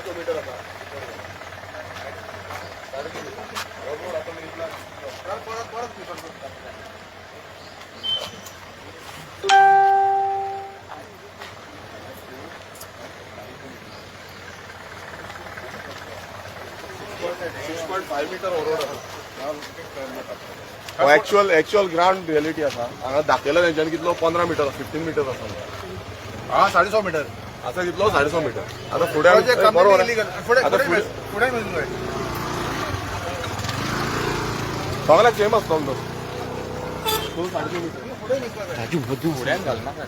3.5 metre आसा. 3.5 metre road आतां परत परत प्रिफर करता. 6.5 मिटर हो रोड आसा. हो एक्च्युअल एक्च्युअल ग्राउंड रियलिटी आसा. हांगा दाखयला तेंच्यांनी कितलो 15 मिटर, 15 मिटर आसा. हा, 650 मिटर. आसा कितलो 650 मिटर. आतां फुडें बरोबर. फुडें आतां फुडें फुडें मेजूंक जाय. सगळ्याक सेम आसतलो तो. 3.5 मिटर. फुडें मेजपाक जाय. फुड्यान घालनाका.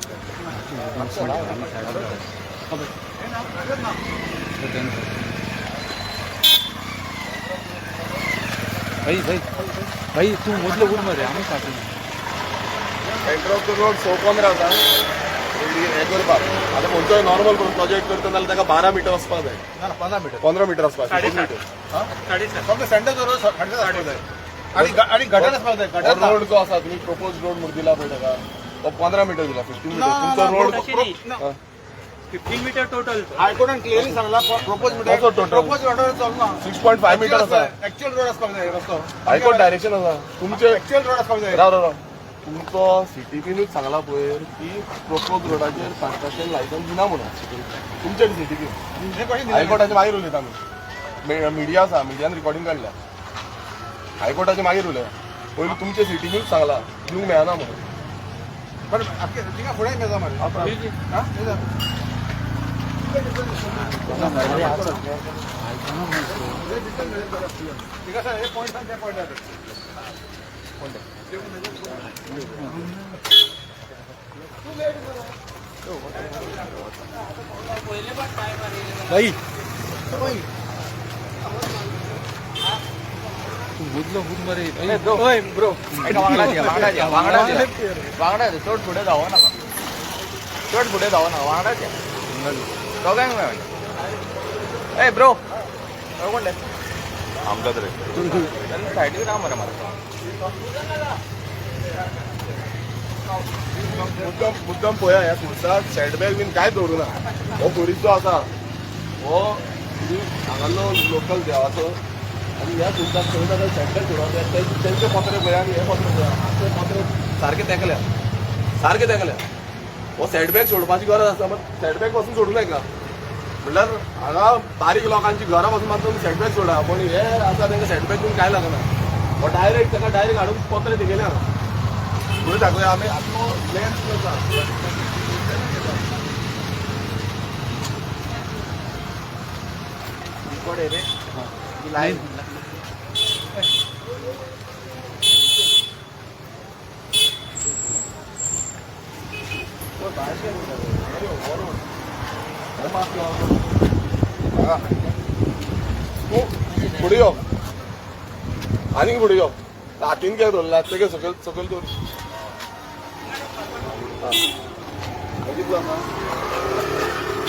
हे ना, गटर ना. भाई भाई भाई, तूं मदलो उर मरे, आमी फाटीं. सेंटर ऑफ the road 15 आसा हें करपाक. आतां खंयचोय नॉर्मल करून प्रोजेक्ट करता जाल्यार ताका 12 मिटर वचपाक जाय. ना ना, 15 मिटर. 15 मिटर वचपाक, 15 मिटर. फक्त सेंटर जो रोड 7.5 आसपाक जाय आणि आणि गटर आसपाक जाय, गटर ना. रोड जो आसा, तुमी प्रपोज रोड म्हूण दिला पळय ताका, तो 15 मिटर दिला, 15 मिटर तुमचो रोड. ना. 15 मिटर टोटल. हायकोर्टान क्लिअरली सांगला, प्रपोज मिटर. कसो total? Propose road चलना. 6.5 मिटर आसा. एक्च्युअल रोड आसपाक जाय रस्तो. हायकोर्ट डायरेक्शन आसा तुमचे. एक्च्युअल रोड आसपाक जाय. राव राव राव, तुमचो सीटीपीनूच सांगला पयर की प्रपोज रोडाचेर कन्स्ट्रक्शन लायसन्स दिना म्हणून तुमचे सीटीपी. हे कशें दिलें? हायकोर्टाचे मागीर उलयता आमी. मिडिया आसा, मिडियान रिकॉर्डिंग काडल्या. हायकोर्टाचे मागीर उलया, पयलीं तुमचे सीटीपीनूच सांगला दिवंक मेळना म्हणून. पण थिंगा फुडें मेजा मरे. हा, मेजा. थिंगा सर, हे पॉयंट ते पॉयंट. भाई, तूं मदलो उर मरे भाई. ओय ब्रो. वांगडा या, वांगडा या, वांगडा या, वांगडा या. चड फुडें धांवो नाका, चड फुडें धांवो नाका. वांगडाच या दोगांक मेळटा. ए ब्रो, कोण ते? आमकां तरी सायडीक राव मरे मातसो. मुद्दम मुद्दम पळया, ह्या खुर्साक सँडबॅग बीन कांय दवरूं ना. हो खुरीस जो आसा हो हांगालो लोकल देवाचो आनी ह्या खुर्साक खंय जाल्यार सँडबॅग दवरप. तेंचे पत्रे पळया आनी हे पत्रे पळया. आमचे पत्रे सारके तेकल्या, सारके तेकल्या. हो सँडबॅग सोडपाची गरज आसा, पण सँडबॅग पासून सोडूं नाका. म्हणल्यार हांगा बारीक लोकांची घरां पासून मात तुमी सँडबॅग सोडा, पण हे आसा तांकां सँडबॅग बीन कांय लागना. हो डायरेक्ट ताका डायरेक्ट हाडून पत्रे तेगेले हांगा फुडें दाखोवया आमी. आतां लेन्स आसा. लायन. तूं फुडें यो, आनीक फुडें यो. हातीन कित्याक धरला तेगे? सकयल सकयल दवर. आं, कितलो आसा?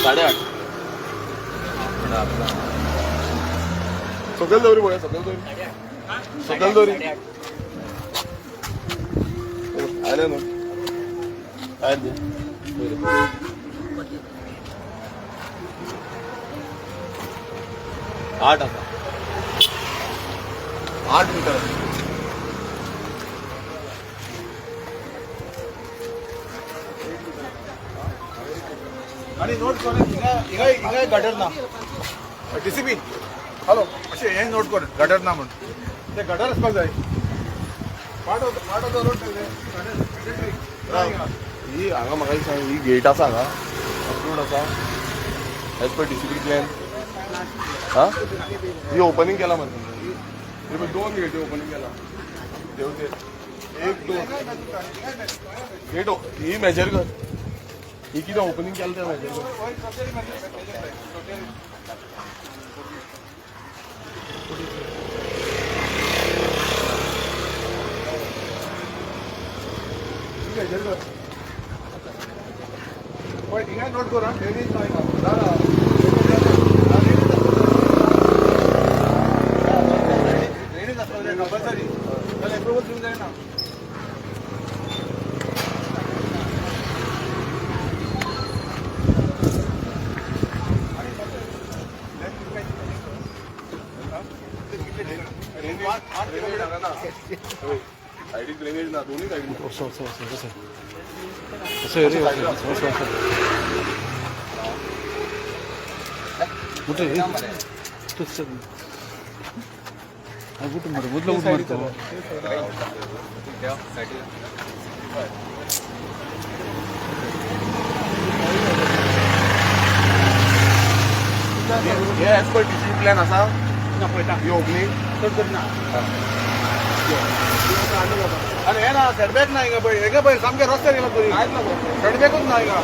8.5. सकयल दवरी पळय, सकयल दवरी, सकयल दवरी. आयले न्हू? आयले दी. 8 आसा, 8 मिटर. आणि नोट कर, हिंगा हिंगा हिंगा गटर ना. डीसीपी, हॅलो, अशें हें नोट कर, गटर ना म्हूण. ते गटर आसपाक जाय. Part of the road. ही हांगा म्हाका एक सांग, ही गेट आसा हांगा अप्रूव्ड आसा एज पर डीसीपी प्लॅन? हा, ही ओपनिंग केला मरे. हे पळय, दोन गेटी ओपनिंग केला देवते. एक दोन गेट ही मेजर कर. ही कितें ओपनिंग केलां तें मेजर कर. ही मेजर कर. पळय, हिंगा नोट कर. हा, ड्रेनेज ना हिंगा. ना ना. ड्रेनेज आसपाक जाय कंपल्सरी, जाल्यार एप्रुवल दिवंक जायना. सायडीक ड्रेनेज ना, दोन्ही सायडीन. असो असो असो असो असं रे, असं असं असं कुठे तू? कुठं मरे मधलं उठ मारतो. हे एज पर टीसीबी प्लॅन आसा ही ओपनिंग. आनी हे ना, सेटबॅक ना हिंगा पळय, हिंगा पळय, सामकें रस्त्यार येयला तरी सेटबॅकूच ना हिंगा.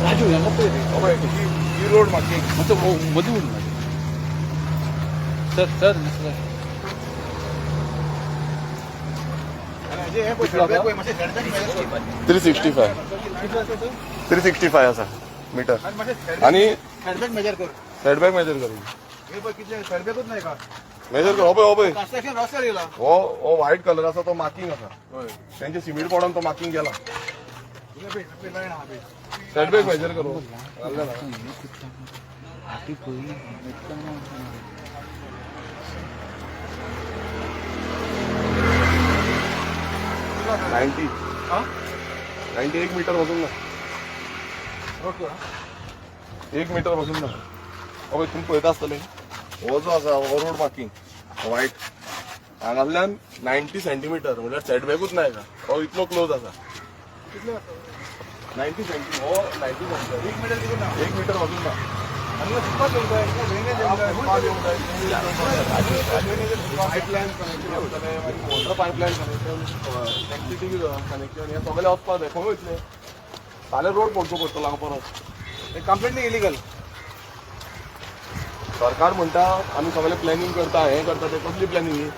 राजू, हांगा पळय रे. हो पळय, ही रोड मार्किंग. मातसो मदीं उठ मागीर. Sir sir sir. आनी हे पळय, सेटबॅक पळय, मातशें सेटबॅक मेजर कर. 365. कितलो आसा तो? 365 आसा मिटर. आनी मातशें आनी सेटबॅक मेजर कर. सेटबॅक मेजर कर. हे पळय, कितलें सेटबॅकूच ना हिंगा. मेजर कर, हो पळय, हो पळय. कन्स्ट्रक्शन रस्त्यार येयला. हो हो, व्हायट कलर आसा तो मार्किंग आसा. तेंचे सिमेंट पडोन तो मार्किंग गेला. हिंगा पळय, पळय लायन आहा पळय. सेटबॅक मेजर करू. हाती पळय. 90. हा? 90, एक मिटर पासून ना. रोड कर, हा? एक मिटर पासून ना. हो पळय, तुमी पळयता आसतले, हो जो आसा हो रोड मार्किंग व्हायट, हांगासल्यान 90 सेंटीमिटर, म्हणल्यार सेटबॅकूच ना हेका. हो इतलो क्लोज आसा. कितलो आसा? 90 सेंटी, हो 90 सेंटीमिटर. एक मिटर दिसून ना. एक मिटर पासून ना. आनी फुटपाथ येवंक जाय, हिंगा ड्रेनेज येवंक जाय. फुटपाथ येवंक जाय, पायपलायन कनेक्शन आसतलें, मागीर water pipeline connection, electricity connection, हें सगळें वचपाक जाय. खंय वयतले? फाल्यां रोड पडचो पडटलो हांगा परत. Completely illegal. सरकार म्हणटा आमी सगळें प्लॅनिंग करता, हें करता, तें. कसली प्लॅनिंग ही?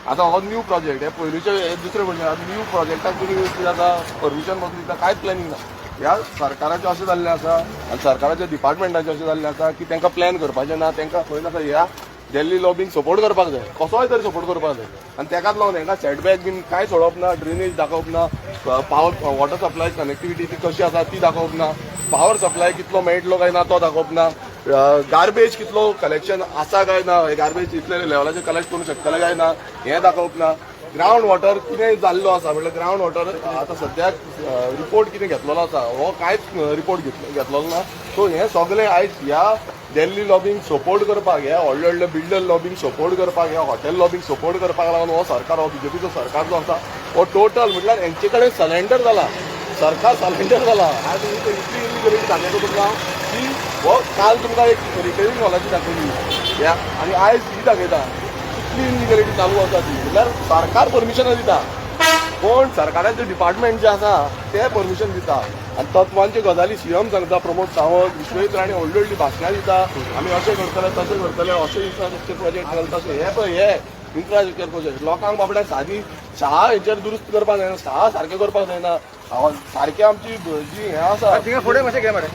आतां हो न्यू प्रोजेक्ट, हे पयलींचे हे दुसरे भशेन. आतां न्यू प्रोजेक्टाक तुमी कितें जाता, परमिशन पासून दिता, कांयच प्लॅनिंग ना. ह्या सरकाराचें अशें जाल्लें आसा आनी सरकाराच्या डिपार्टमेंटाचें अशें जाल्लें आसा की तांकां प्लॅन करपाचें ना. तांकां खंय नाका ह्या दिल्ली लॉबींक सपोर्ट करपाक जाय, कसोय तरी सपोर्ट करपाक जाय. आनी तेकाच लागून हांकां सेटबॅक बीन कांय सोडप ना, ड्रेनेज दाखोवप ना, पावर वॉटर सप्लाय कनेक्टिविटी ती कशी आसा ती दाखोवप ना, पावर सप्लाय कितलो मेळटलो काय ना तो दाखोवप ना, गार्बेज कितलो कलेक्शन आसा काय ना, गार्बेज इतले लेवलाचेर कलेक्ट करूंक शकतले काय ना हें दाखोवप ना, ग्रावंड वॉटर कितें जाल्लो आसा, म्हणल्यार ग्रावंड वॉटर आतां सद्याक रिपोर्ट कितें घेतलेलो आसा, हो कांयच रिपोर्ट घेतलेलो ना. सो हें सगळें आयज ह्या दिल्ली लॉबींग सपोर्ट करपाक, ह्या व्हडले व्हडले बिल्डर लॉबींग सपोर्ट करपाक, ह्या हॉटेल लॉबींग सपोर्ट करपाक लागून हो सरकार, हो बीजेपीचो सरकार जो आसा हो टोटल म्हटल्यार हेंचे कडेन सरेंडर जाला. सरकार सरेंडर जाला. आज इतली इलिगलिटी दाखयता तुमकां की हो काल तुमकां एक रिटेनिंग हॉलाची दाखयली ह्या आनी आयज ही दाखयता. इतली इलिगलिटी चालू आसा ती म्हटल्यार सरकार परमिशनां दिता. कोण? सरकाराचे डिपार्टमेंट जे आसा ते परमिशन दिता. आनी तत्वांच्यो गजाली सीएम सांगता, प्रमोद सावंत, विश्वजीत राणे व्हडली व्हडली भाशणां दिता, आमी अशें करतले, तशें करतले, अशें इन्फ्रास्ट्रक्चर प्रोजेक्ट घालता, तशें. हे पळय, हे इन्फ्रास्ट्रक्चर प्रोजेक्ट लोकांक बाबड्यांक सादी शाळा हेचेर दुरुस्त करपाक जायना, शाळा सारकें करपाक जायना, सारकें आमची जी हें आसा. थिंगा फुडें मातशें घे मरे.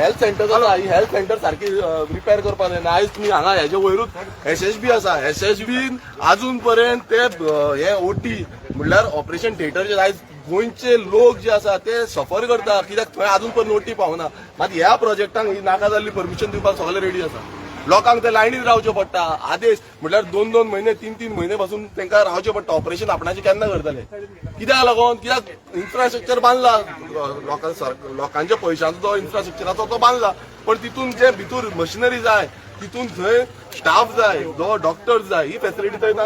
हेल्थ सेंटर आसा, ही हेल्थ सेंटर सारकी रिपेर करपाक जायना. आयज तुमी हांगा हेजे वयरूच एसएसबी आसा. एसएसबीन अजून पर्यंत ते हे ओटी म्हणल्यार ऑपरेशन थिएटर, आयज गोंयचे लोक जे आसा ते सफर करता कित्याक थंय अजून पर्यंत ओटी पावना. मात ह्या प्रोजेक्टांक ही नाका जाल्ली परमिशन दिवपाक सगळे रेडी आसा. लोकांक ते लायनीत रावचें पडटा. आदेश म्हटल्यार 2-2 म्हयने, 3-3 म्हयने पासून तांकां रावचें पडटा. ऑपरेशन आपणाचें केन्ना करतले? कित्याक लागून? कित्याक इन्फ्रास्ट्रक्चर बांदला लोकां, लोकांच्या पयशांचो जो इन्फ्रास्ट्रक्चर आसा तो बांदला, पण तितून जे भितूर मशिनरी जाय, तितून थंय स्टाफ जाय, जो डॉक्टर्स जाय, ही फेसिलिटी थंय ना.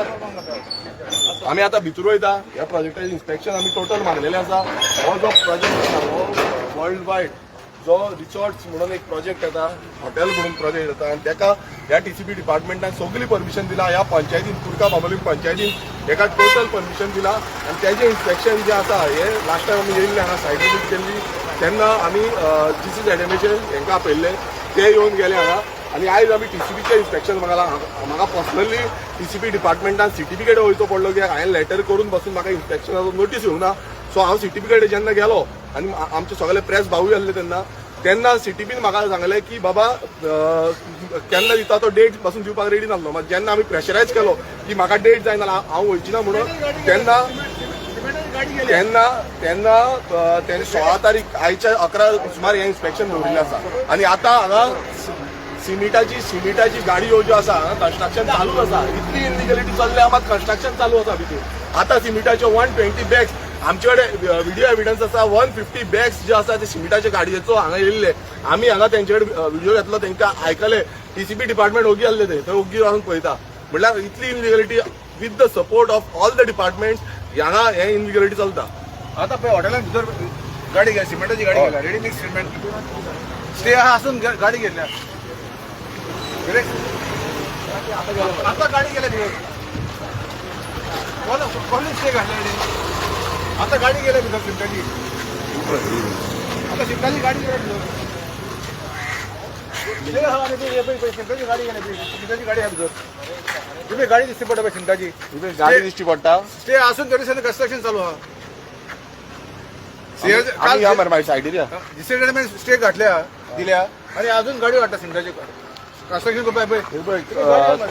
आमी आतां भितूर वयता. ह्या प्रोजेक्टाचें इन्स्पेक्शन आमी टोटल मागलेलें आसा. हो जो प्रोजेक्ट आसा हो वर्ल्ड वायड जो रिसॉर्ट्स म्हणून एक प्रोजेक्ट येता, हॉटेल म्हणून प्रोजेक्ट येता, आनी तेका ह्या टीसीबी डिपार्टमेंटान सगळी परमिशन दिला. ह्या पंचायतीन, कुडका बांबोलीम पंचायतीन हेका टोटल परमिशन दिला. आनी तेजें इन्स्पेक्शन जें आसा हे लास्ट टायम आमी येयल्ले हांगा सायट विजीट केल्ली तेन्ना आमी जीसी झेडएमएचे हेंकां आपयल्ले, ते येवन गेले हांगा. आनी आयज आमी टीसीबीचें इन्स्पेक्शन मागला. म्हाका पर्सनली टीसीबी डिपार्टमेंटान सिटीबी कडेन वयचो पडलो कित्याक हांवें लेटर करून बसून म्हाका इन्स्पेक्शनाचो नोटीस येवना. सो हांव सिटीबी कडेन जेन्ना गेलो आनी आमचे सगळे प्रेस भाऊय आसले तेन्ना. तेन्ना सिटीबीन म्हाका सांगलें की बाबा केन्ना दिता तो डेट पासून दिवपाक रेडी नासलो. मात जेन्ना आमी प्रेशरायज केलो की म्हाका डेट जाय ना, हांव वयची ना म्हणून, तेन्ना तेन्ना तेन्ना तेणे 16 तारीख आयच्या 11 सुमार हें इन्स्पेक्शन दवरिल्लें आसा. आनी आतां हांगा सिमिटाची गाडयो ज्यो आसा, कन्स्ट्रक्शन चालूच आसा. इतली इलिगलिटी चल्ल्या, मात कन्स्ट्रक्शन चालू आसा भितर. आतां सिमिटाचे 120 बॅग्स आमचे कडेन व्हिडिओ एविडन्स आसा. 150 बॅग्स जे आसा ते सिमिटाचे गाडयेचो हांगा येयल्ले. आमी हांगा तेंचे कडेन व्हिडिओ घेतलो, तेंकां आयकले. टीसीपी डिपार्टमेंट ओगी आहले, ते थंय ओग्गी रावन पळयता. म्हणल्यार इतली illegality with the support of all the departments हांगा हे इलिगलिटी चलता. आता पळय, हॉटेलान भितर गाडी गेल्या, सिमेंटाची गाडी गेल्या, रेडी मिक्स सिमेंट. स्टे आहा आसून गाडी गेल्या. आता गाडी गेल्या भितर. कोण स्टे घातल्या? आता गाडी गेल्या भितर सिमेंटाची. आता सिमेंटाची गाडी गेल्या भितर. स्टे आहा आनी ती हे पळय पळय, सिमेंटाची गाडी गेल्या ती. सिमेंटाची गाडी आहा भितर. तुमी गाडी दिसती पडटा पळय सिमेंटाची. गाडी दिश्टी पडटा. स्टे आसून तरी कन्स्ट्रक्शन चालू आहा. आमी या मरे, मागीर सायडीर या. दुसरीकडे स्टे घातल्या दिल्या आणि अजून गाडी वाडटा सिमेंटाची. कन्स्ट्रक्शन करपाक पळय.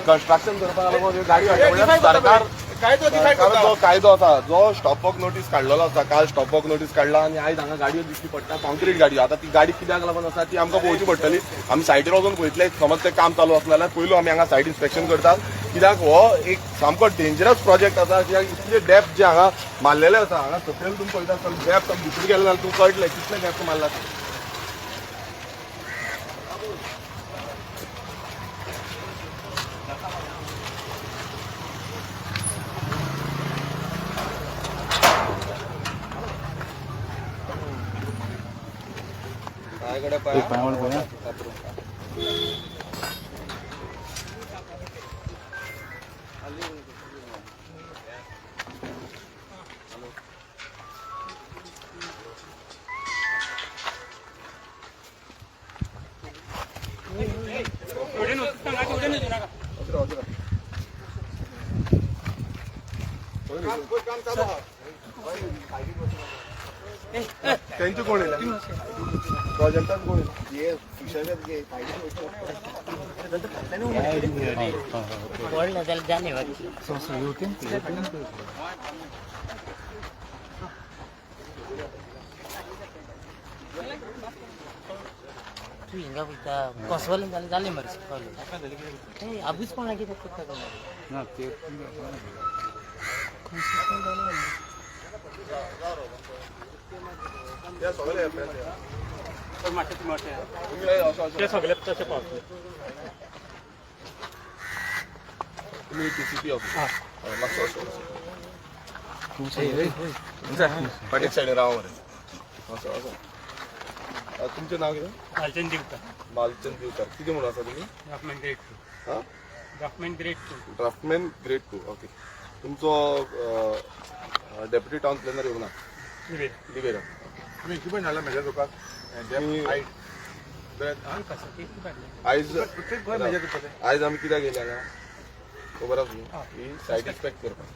कन्स्ट्रक्शन करपाक लागून गाडी हाडटा. म्हणल्यार सरकार कायदो डिफाय सरकार जो करता. कायदो आसा, जो स्टॉप वर्क नोटीस काडलेलो आसा, काल स्टॉप वर्क नोटीस काडला आनी आयज हांगा गाडयो दिश्टी पडटा, कॉन्क्रीट गाडयो. आतां ती गाडी कित्याक लागून आसा ती आमकां पळोवची पडटली. आमी सायडीर वचून पळयतले. समज तें काम चालू आसलें जाल्यार पयलू आमी हांगा सायड इन्स्पेक्शन करतात, कित्याक हो एक सामको डेंजरस प्रोजेक्ट आसा. कित्याक इतले डेप्थ जे हांगा मारलेले आसा, हांगा सकयल तुमी पळयता आसतले डेप्थ. आमी भितर गेले जाल्यार तुमकां कळटलें कितले डेप्थ मारला ते. काम चालू आहा. तेंचे कोण येयला प्रोजेक्टान? कोण येयला? पडलं त्याला जाणे बाकी. तू हिंगा वयता कसवलें जालें जालें मरे. कळ्ळें? आबूज कोणाक कितें करता तो मरे. ते सगळे friends या. तुमी असो असो. ते सगळे तशे पावतले. तुमी टीसीपी ऑफिस मातसो असो असो. फाटीक सायडीन राव मरे. असो असो. तुमचें नांव कितें? भालचंद दिवता. मालचंद दिवकर. कितें म्हणून आसा तुमी? ड्राफ्टमॅन ग्रेड 2. हा? Draftsman grade 2. Draftsman grade 2, okay. तुमचो डेप्युटी टावन प्लॅनर येवंक ना? लिबेरा. तुम्ही इक्विपमेंट हाडला मेजर करपाक? तुम्ही- हायट आयज खंय मेजर करपाचें? आयज आमी कित्याक येयले हांगा खबर आसा न्हू? ही सायट इन्स्पेक्ट करपाक.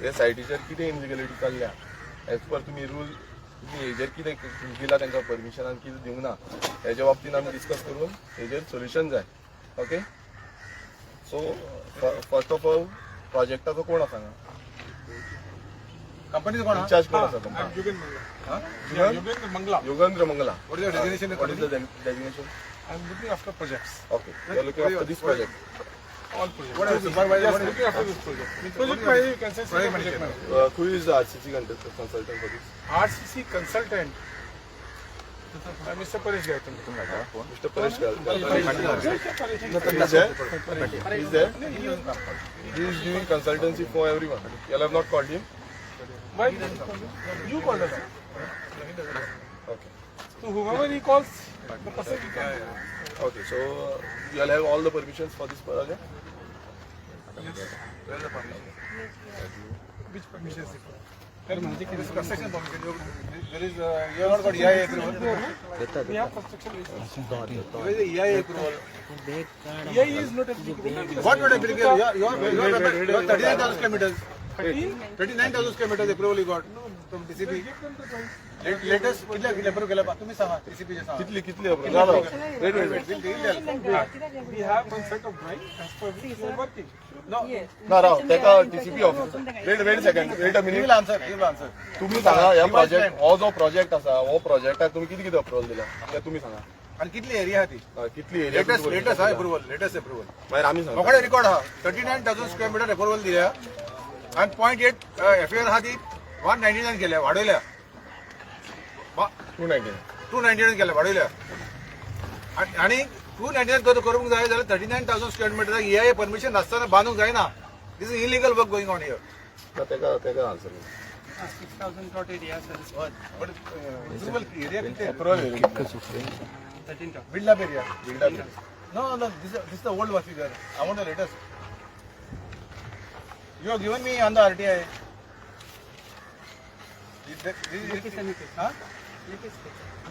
हे सायटीचेर कितें इलिगलिटी चल्ल्या, एज पर तुमी रूल, तुमी हेजेर कितें दिला तांकां परमिशन आनी कितें दिवंक ना, हेच्या बाबतीन आमी डिस्कस करून हेजेर सोल्युशन जाय. Okay, so first of all प्रोजेक्टाचो कोण आसा हांगा? कंपनीचं कोण? इन्चार्ज कोण आसा तुमकां? Yugendra Mangala. Yugendra Mangala. Yugendra Mangala. What is your designation? What is the designation? I am looking after projects. Okay, you are looking after this project. All projects. What is supervisor? What is looking after this project? Project manager, you can say. Project manager. Who is the RCC consultant for this? RCC consultant, Mr. Paresh Gaitan. Mr. Paresh Gal. He's there. He's there. He is doing consultancy for everyone. You all have not called him. Why? You called us. Okay. So whomever he calls, the person he can. Okay. So you all have all the permissions for this project. Where is the permission? Which permission is it? This construction permission. There is, you have not got EIA approval. We have construction license. Where is the EIA approval? EIA is not applicable. What not applicable? You are 39,000 square meters. 39,000 square meters approval you got from DCP. Latest कितले कितले approve केला तुम्ही सांगा, DCP चे सांगा. कितली कितली approval? Wait, wait, wait. We have one set of drawing as per which we are working. No, ना, राव, तेका DCP officer. Wait, wait second, wait a he minute. will answer, he will answer. तुम्ही सांगा, ह्या project, हो जो project आसा, हो प्रोजेक्टाक तुम्ही किती किती अप्रुव्हल दिला ते तुम्ही सांगा. आणि कितली एरिया ती? हय, कितली एरिया? लेटेस्ट, लेटेस्ट हा अप्रुव्हल, लेटेस्ट अप्रुव्हल. मागीर आमी सांगता. मोकडे रिकॉर्ड हा, 39,000 square meter approval दिल्या आणि 0.8 एफ हा ती 199 केल्या, वाढवल्या. 219. 299 केल्या, वाढवल्या. आणि 299 करूंक जाय जाल्यार 39,000 square meter EIA permission नासतना बांदूंक जायना. This is illegal work going on here. ना, तेका तेका answer. 6,000 plot area, sir. But approval area किती? Approval. 13,000. Build up area. Build up. No, this is the old one figure. I want the latest. You have given me on the RTI. हा?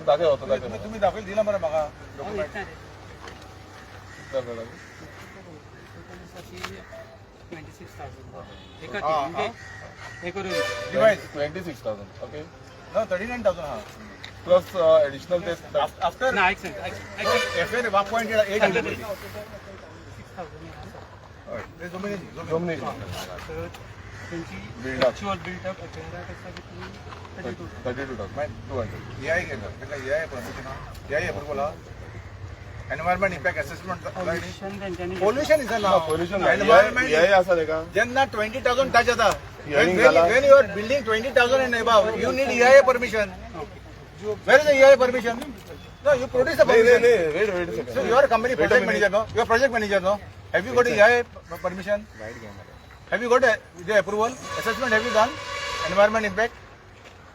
दाखय होतो, दाखय. तुम्ही दाखल दिला मरे म्हाका डॉक्युमेंट. दाखय. 26,000. एका म्हणजे हे करून Revise. 26,000, okay. No, 39,000 हा. प्लस एडिशनल ते आफ्टर ना, एक सेकंड, एक second. F N 1.8. 6,000. ते जमिनी जमनी. तर त्यांची Build up. Actual built up agenda कसा किती? 32. 32,200. एआय केलं ताका, एआय परमिशन, एआय अप्रुव्हल हा, एनवायरमेंट इम्पॅक्ट असेसमेंट. पोल्युशन त्यांच्यानी पोल्युशन is ना. पोल्युशन. एनवायरमेंट एआय आसा तेका. जेन्ना 20,000 टच जाता, Hearing जाला. When you are building 20,000 and above, you need EIA permission. Where is the EIA permission? No, you produce the नाही नाही permission. नाही, wait, wait second. So you are company Wait a project minute. Manager, no? You are project manager, no? Have you got EIA permission? Have you got the approval? Assessment have you done? Environment impact?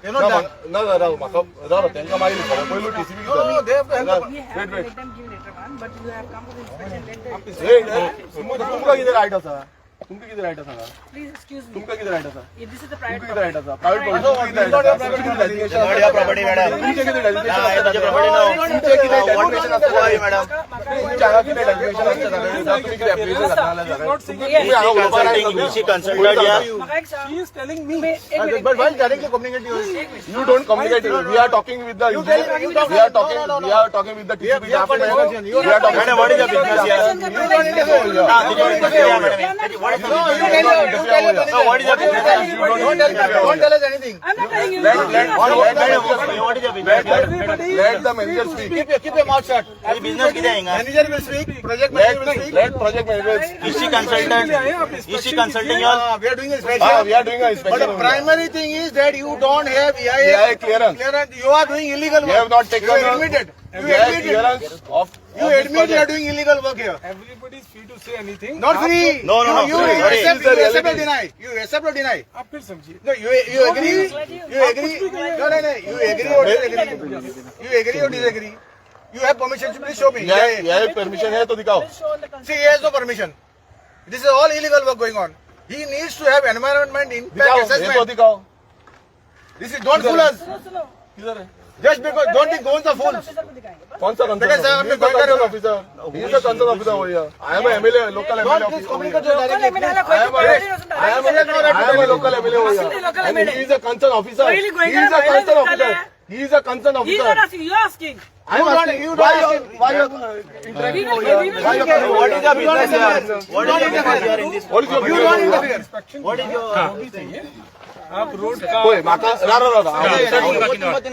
You ना not done. ना ना, राव, म्हाका राव, तेंका मागीर विचार, पयलू TCP. No, no, they have to help. We have Wait, to wait. let them give later on, but you have come for the inspection, let the, wait, तुमकां कितें रायट आसा? तुमकां कितें रायट आसा? Please excuse me. तुमकां कितें right आसा? If this is the private तुमकां कितें रायट आसा? Private. No, this is not your private property. Not your property, madam. तुमचें कितें डेजिग्नेशन ना, आसता? तुमचें property ना. तुमचें कितें डेजिग्नेशन आसता? मॅडम? तुमच्या हांगा कितें डेजिग्नेशन आसता? तुम्ही कितें एप्लिकेशन घातला जाल्यार तुम्ही हांगा उलोवपाक Consulting, right. is she consulted here? म्हाका एक सांग. She is telling me. एक minute. But why directly communicate you? You don't communicate. We are talking with the You tell- you talk- We are no, talking. no, no, no. We are talking with the We have- TCP we have got draftsman. instruction. You We are talking. Madam, what is the business here? You तुझे business here, madam. What is the No, you business? tell your, you tell your No, what is the business? You don't Don't tell, don't tell us anything. I'm not telling you. Let Madam, what is the business here? Everybody let the manager speak. Keep your mouth shut. हे business किती आहे हिंगा? Manager will speak, project manager will Let speak. let project manager speak. Is she consultant? Is she consulting you all? We are doing inspection. Ah, we are doing an But inspection. the over here. primary thing is that you don't have EIA EIA clearance. Clearance. You are doing illegal work. We have not taken You admitted. You EIA admitted. Clearance of. You admit you are doing illegal work here. Everybody is free to say anything. Not free. No, no, no. You, Sorry. you accept, This is the you accept or reality. deny. You accept or deny. आप फिर समझिए. No, you agree. You agree. No, no. You agree or disagree. You agree or disagree. You have permission. Please show me. EIA EIA permission है तो दिखाओ. Show on the See, he has no permission. This is all illegal work going on. He needs to have environment impact दिखाओ, ये तो assessment. दिखाओ. This is, don't fool us. सुनो सुनो. किधर है? Just because, don't think Goans are fools. Officer को दिखाएंगे बस. कौन सा देखिए कंसर्न? साहब, आपने concern officer. He is a concern officer over here. I am a MLA, local MLA. Don't please communicate to Local directly. MLA ला I am a, I am a, I am a local MLA over here. Local And MLA. he is a concern officer. पहिले He is a गोयकार concern बाहेर officer. निघाले. He is a concern He is officer. not asking, you are asking. I am You don't- asking you why don't you ask why you are interacting We will over here? we will Why you give are What is the business here? What is the business here in this? What is your You don't business? interfere. Inspection What is your आप road का पळय म्हाका, रा रा रा रा,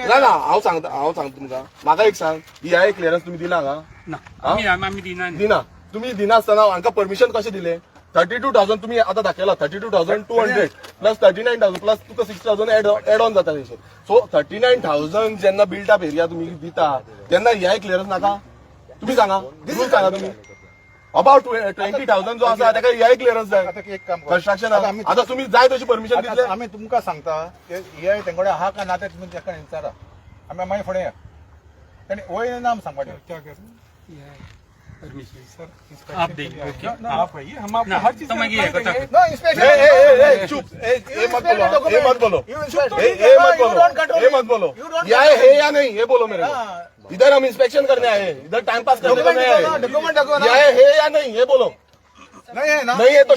ना ना, हांव सांगता, हांव सांगता तुमकां. म्हाका एक सांग, ईआयए क्लियरन्स तुम्ही दिला हांगा? ना, आम्ही आम्ही दिना न्ही. दिना. तुम्ही दिना आसतना हांकां परमिशन कशें दिलें? 32,000 तुम्ही आता दाखयला, 32,200 plus 39,000 plus तुका 6,000 एड ऑन जाता तेचे. सो 39,000 जेन्ना बिल्ट अप एरिया तुम्ही दिता तेन्ना ईआय क्लियरन्स नाका? तुम्ही सांगा, रूल सांगा तुम्ही. अबाउट 20,000 जो आसा ताका ईआय क्लियरन्स जाय. आता एक काम कर. कन्स्ट्रक्शन आता आमी आता तुम्ही जाय तशी परमिशन आता दितले. आमी तुमकां सांगता की EIA तेंकडे आहा काय ना तें तुमी तेका विचारा. आमी मागीर फुडें या. ताणें वयर नाम सांगपाचें. क्या कर परमिशन सर आप देंगे, ओके. ना, आप आइए, हम आपको हर चीज तो मैं ये बता No, inspection. ए, ए, ए, ए, चुप. ए, ए मत बोलो, ए मत बोलो. ए, ए मत बोलो, ए मत बोलो. या है या नहीं ये बोलो मेरे को. इधर हम इंस्पेक्शन करने आए हैं, इधर टाइम पास करने को नहीं आए. डॉक्युमेंट दाखवा ना. या है या नहीं ये बोलो. नहीं है ना. नहीं है तो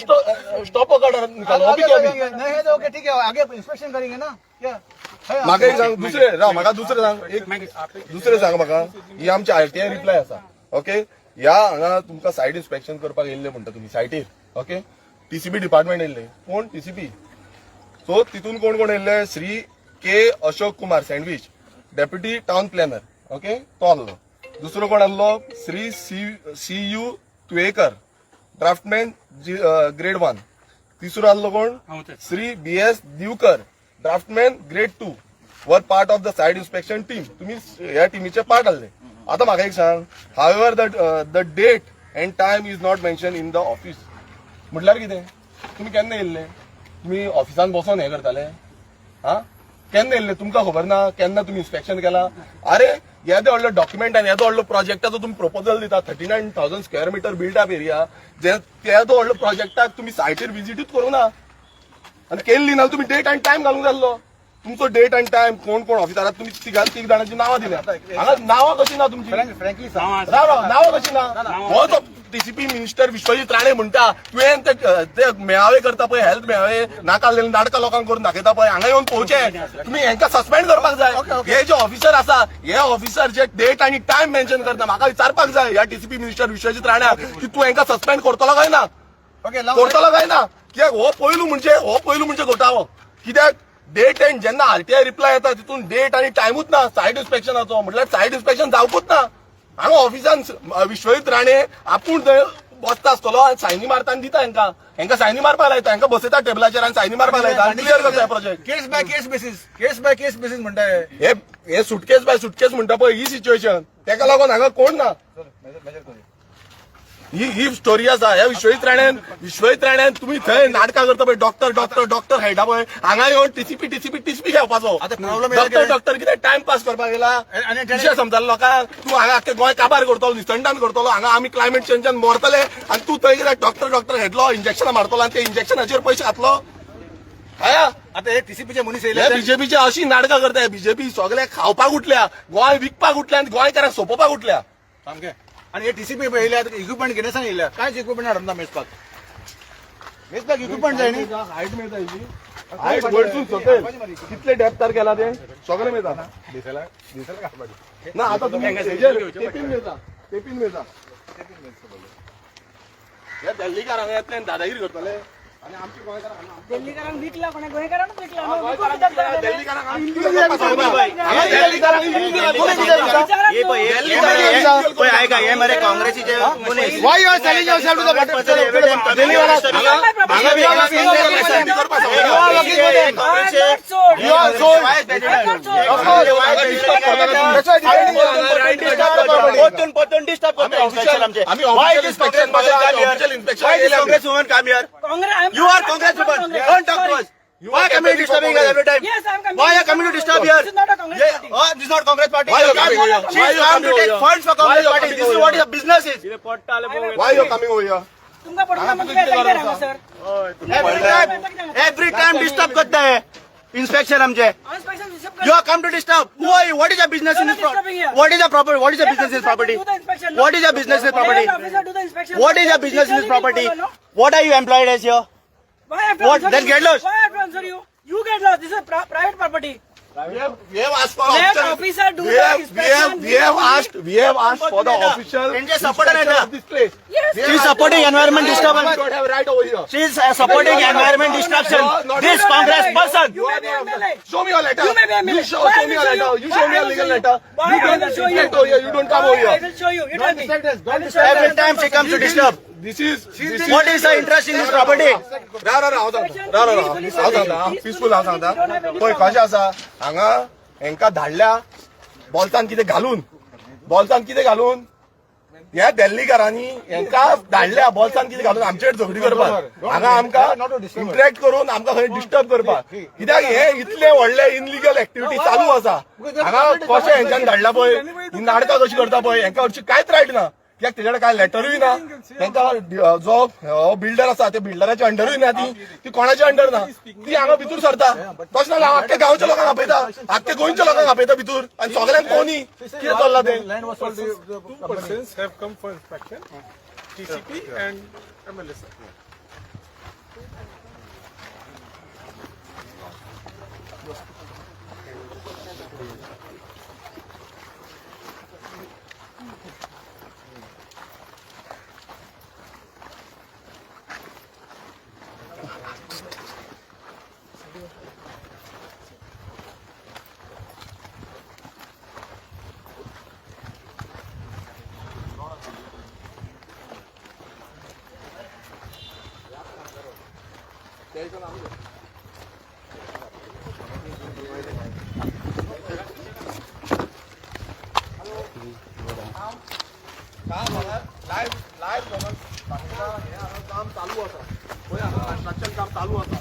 स्टॉप ऑर्डर निकालो अभी के अभी. नहीं है तो ओके, ठीक है, आगे इंस्पेक्शन करेंगे ना. क्या है? म्हाका एक सांग, दुसरे राव, म्हाका दुसरें सांग, एक दुसरें सांग म्हाका. ही आमची आरटीआय रिप्लाय आसा, ओके. ह्या हांगा तुमकां सायट इन्स्पेक्शन करपाक येयल्ले म्हणटा तुमी सायटीर, ओके. टीसीपी डिपार्टमेंट येयल्ले कोण? टीसीपी. सो तितून कोण कोण येयल्ले? Shri K Ashok Kumar sandwich, deputy town planner, okay, तो आहलो. दुसरो कोण आहलो? Shri C C you Tuyenkar, draughtsman grade 1. तिसरो आहलो कोण? हांवूच आसा. श्री बी S Divkar, draftsman grade 2, were part of the site inspection team. तुम्ही ह्या टिमीचे पार्ट आहले. आता म्हाका एक सांग, however, the date and time is not mention in the office. म्हटल्यार कितें? तुमी केन्ना येयल्ले? तुमी ऑफिसान बसोन हें करताले? हा, केन्ना येयल्ले तुमकां खबर ना? केन्ना तुमी इन्स्पेक्शन केला? अरे, येदो व्हडलो डॉक्युमेंट आनी येदो व्हडलो प्रोजेक्टाचो तुमी प्रपोजल दिता, 39,000 square meter built up area, जे येदो व्हडलो प्रोजेक्टाक तुमी सायटीर विजिटूच करूं ना आनी केल्ली ना. तुमी डेट आनी टायम घालूंक जाय आसलो तुमचो. डेट आनी टायम, कोण कोण ऑफिसरात, तुमी तिग जाणांची नांवां दिल्या हांगा. नांवां कशी ना तुमची? फ्रँकली. नांवां आसा. राव राव, नांवां कशी ना? हो तो टीसीपी मिनिस्टर विश्वजीत राणे म्हणटा, तुवें ते ते मेळावे करता पळय, हेल्थ मेळावे, नाका नाटकां लोकांक करून दाखयता पळय, हांगा येवन पळोवचे. तुमी हेंकां सस्पेंड करपाक जाय. हे जे ऑफिसर आसा, हे ऑफिसर जे डेट आनी टायम मेन्शन करता, म्हाका विचारपाक जाय ह्या टीसीपी मिनिस्टर विश्वजीत राण्याक की तूं हेंकां सस्पेंड करतलो काय ना? ओके. करतलो काय ना? कित्याक हो पयलू म्हणजे घोटाळो. कित्याक डेट एंड जेन्ना आरटीआय रिप्लाय येता, तितून डेट आनी टायमूच ना सायट इन्स्पेक्शनाचो. म्हटल्यार सायट इन्स्पेक्शन जावकूच ना. हांगा ऑफिसान विश्वजीत राणे आपूण थंय बसता आसतलो आनी सायनी मारता आनी दिता हेंकां. हेंकां सायनी मारपाक लायता, हेंकां बसयता टेबलाचेर आनी सायनी मारपाक लायता आनी क्लियर करता project. Case by case basis, case by case basis म्हणटा हे. हे हे सुटकेस बाय सुटकेस म्हणटा पळय, ही सिच्युएशन. तेका लागून हांगा कोण ना. मेजर करूया. ही ही स्टोरी आसा. ह्या विश्वजीत राण्यान तुम्ही थंय नाटकां करता पळय, डॉक्टर डॉक्टर डॉक्टर खेळटा पळय, हांगा येवन टीसीपी टीसीपी टीसीपी घेवपाचो. आता problem doctor doctor कितें टायमपास करपाक गेला? आणि विशय समजालो लोकांक. तूं हांगा आख्खे गोंय काबार करतलो, निसंडान करतलो. हांगा आमी क्लायमेट चेंजान मरतले आनी तूं थंय कितें डॉक्टर डॉक्टर घेतलो, इंजेक्शनां मारतलो आनी ते इंजेक्शनाचेर पयशे घातलो हया. आता हे टीसीपीचे मनीस हे येयले. बीजेपीचे अशी नाटकां करता. बीजेपी सगळे खावपाक उठल्या, गोंय विकपाक उठल्या आनी गोंयकारांक सोंपोवपाक उठल्या. सामके. आणि हे टीसीपी येयले, इक्विपमेंट घेणे सांग येयल्या. कांयच इक्विपमेंट हाडून ना मेजपाक. मेजपाक इक्विपमेंट जाय न्ही. हायट मेळटा हेजी, हायट वयरसून सकयल कितले डेप्थार केला ते सगळें मेळटा. दिसायला दिसायला घालपाची. ना, आता तुम्ही हेजेर टेपीन मेळटा, टेपीन मेळटा. हे दिल्लीकार येतले आनी दादागिरी करतले आनी आमचे गोंयकार दिल्लीकारांक विकला कोणा? गोंयकारांक विकला न्हू? विकून कित्याक जाय? दिल्लीकारांक हांगा दिल्लीकारांक कोणी कितें दिता? विचारात न्हू. पळय, आयका, हे मरे काँग्रेसीचे मनीस. Why you are selling yourself to the Delhi वाला? हांगा बी करपाक I am not sold. You are sold. I am not sold. Of course. That's why परतून परतून डिस्टर्ब करता इन्स्पेक्शन आमचे. आम्ही Why official this Congress inspection person come here? Official inspection Why this केले आम्ही. Congress woman come here? Congress, I am You are Congress woman. Congress. Don't talk to Sorry. us. Why coming disturbing us every time? Yes, I am coming. Why are coming to disturb here? This is not a Congress Yeah, party. oh, this is not Congress party. Why you coming over here? She Why is you come coming to over take here? funds for Why Congress you party. coming This is over what here? your business is. Why you coming over here? तुमकां पडूंक ना म्हणजे येता कित्याक हांगा sir? Every time disturb करता है inspection आमचे. Inspection disturb You are come to disturb. Who are you? What is your business in this You are disturbing property? here. What is your property? What is your Let business in this officer property? do the inspection, no? What is your business in this property? Let officer do the inspection. What is your business in this Legally we property? follow, no? What are you employed as here? Why I have to What? answer Then you? get lost. Why I have to answer you? You get lost. This is private property. We have asked for Let official- officer do we the have, inspection. We have asked, we have asked for the official त्यांचे supporter आहेत inspection ना. of this place. Yes. We She is have supporting asked- environment You disturbance. don't have right over here. She is supporting environment destruction. No, not- This Congress person. You may be MLA. Show me your letter. You may be MLA. You show, Why show I me will your show letter. you? You show Why me I a will legal show you? letter. Why You I don't will show you? inspect over here. You don't come Why over here. I will show you. You tell me. I will show you. Every time she comes to disturb. This is What is the interest in this property? राव राव राव, हांव सांगता. राव राव राव, हांव सांगता. Peaceful, हांव सांगता. पळय कशें आसा, हांगा हेंकां धाडल्या बोल्सान कितें घालून, बोल्सान कितें घालून. ह्या दिल्लीकारांनी हेंकां धाडल्या बोल्सान कितें घालून आमचेर झगडी करपाक, हांगा आमकां इंटरेक्ट करून आमकां खंय डिस्टर्ब करपाक. कित्याक हे इतले व्हडले इनलिगल एक्टिविटी चालू आसा हांगा, कशें हेंच्यान धाडला पळय, ही नाटकां कशी करता पळय. हेंकां हरशीं कांयच रायट ना, कित्याक तेजे कडेन कांय लेटरूय ना. तांकां जो बिल्डर आसा त्या बिल्डराच्या अंडरूय ना ती. ती कोणाच्या अंडर ना. ती हांगा भितर सरता तशें जाल्यार हांव आख्ख्या गांवच्या लोकांक आपयता, आख्ख्या गोंयच्या लोकांक आपयता भितर आनी सगळ्यांक कोणी कितें चल्लां तें. Land was sold to Two persons have come for inspection. DCP and MLA sir. काम हांगा लायव्ह लायव्ह लोकांक दाखयता. हें हांगा काम चालू आसा पळय, हांगा कन्स्ट्रक्शन काम चालू आसा.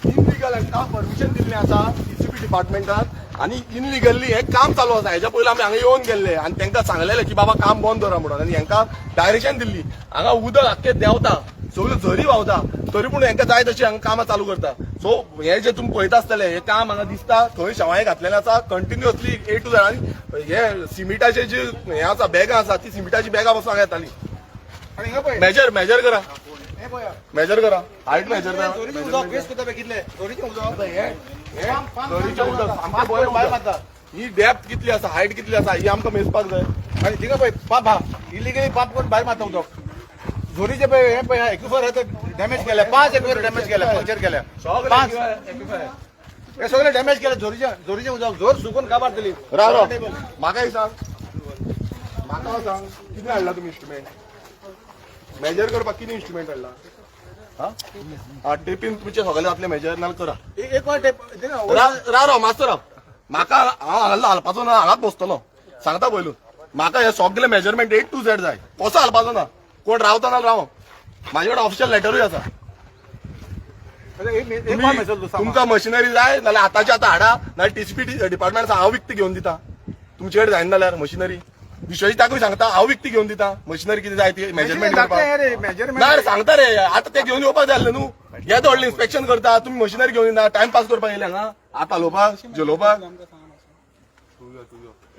इनलिगल हांकां परमिशन दिल्लें आसा टीसीपी डिपार्टमेंटान आनी इनलिगली हें काम चालू आसा. हेच्या पयलीं आमी हांगा येवन गेल्ले आनी तांकां सांगलेलें की बाबा, काम बंद दवरा म्हणून. आनी हांकां डायरेक्शन दिल्ली. हांगा उदक आख्खें देंवता, सगळ्यो झरी व्हांवता, तरी पूण हांकां जाय तशी हांगा कामां चालू करता. सो हे जे तुमी पळयता आसतले, हे काम हांगा दिसता, थंय शेवाळें घातलेलें आसा कंटिन्युअसली ए टू झेड. आनी हे सिमिटाचे जे हे आसा, बॅगां आसा, ती सिमिटाची बॅगां पासून हांगा येताली. आनी हिंगा पळय. मेजर मेजर करा. हे पळय. मेजर करा, हायट मेजर करा. झोरीचें उदक वेस्ट करता पळय कितलें झोरीचें उदक. हे हे झरीचें उदक सामकें बरें उदक. ही डेप्थ कितली आसा, हायट कितली आसा, ही आमकां मेजपाक जाय. आनी थिंगा पळय, पंप आहा, इलिगली पंप करून भायर मारता उदक झोरीचे. पळय, हे पळय, एक्विफर डॅमेज केल्या. पांच एक्विफर डॅमेज केल्या, पंक्चर केल्या पांच. हे सगळे डॅमेज केले. झोरीचे झोरीचे उदक झोर सुकून काबार दिली. राव राव, म्हाका एक सांग, म्हाका सांग, कितें हाडला तुमी इन्स्ट्रुमेंट मेजर करपाक? कितें इन्स्ट्रुमेंट हाडला? हा, टेपीन तुमचे सगळे जातले मेजर, नाल्यार करा. एक वाट टेप. राव राव राव, मातसो राव. म्हाका हांव हांगा हालपाचो ना, हांगाच बसतलो. सांगता पयलू, म्हाका हे सगळे मेजरमेंट ए टू झेड जाय. कसो हालपाचो ना. कोण रावता ना राव. म्हाजे कडेन ऑफिशियल लेटरूय आसा. तुमकां मशिनरी जाय जाल्यार आतांचे आतां हाडा, नाल्यार टीसीपी डिपार्टमेंट हांव विकती घेवन दिता. तुमचे कडेन जायना जाल्यार मशिनरी, विश्वजिताकूय सांगता, हांव विकती घेवन दिता मशिनरी. कितें जाय ती मेजरमेंट करपाक. ना रे, सांगता रे. आतां ते घेवन येवपाक जाय आसलें न्हू. येदो व्हडलें इन्स्पेक्शन करता, तुमी मशिनरी घेवन येना. टायमपास करपाक येयले हांगा आतां, हालोवपाक जलोवपाक.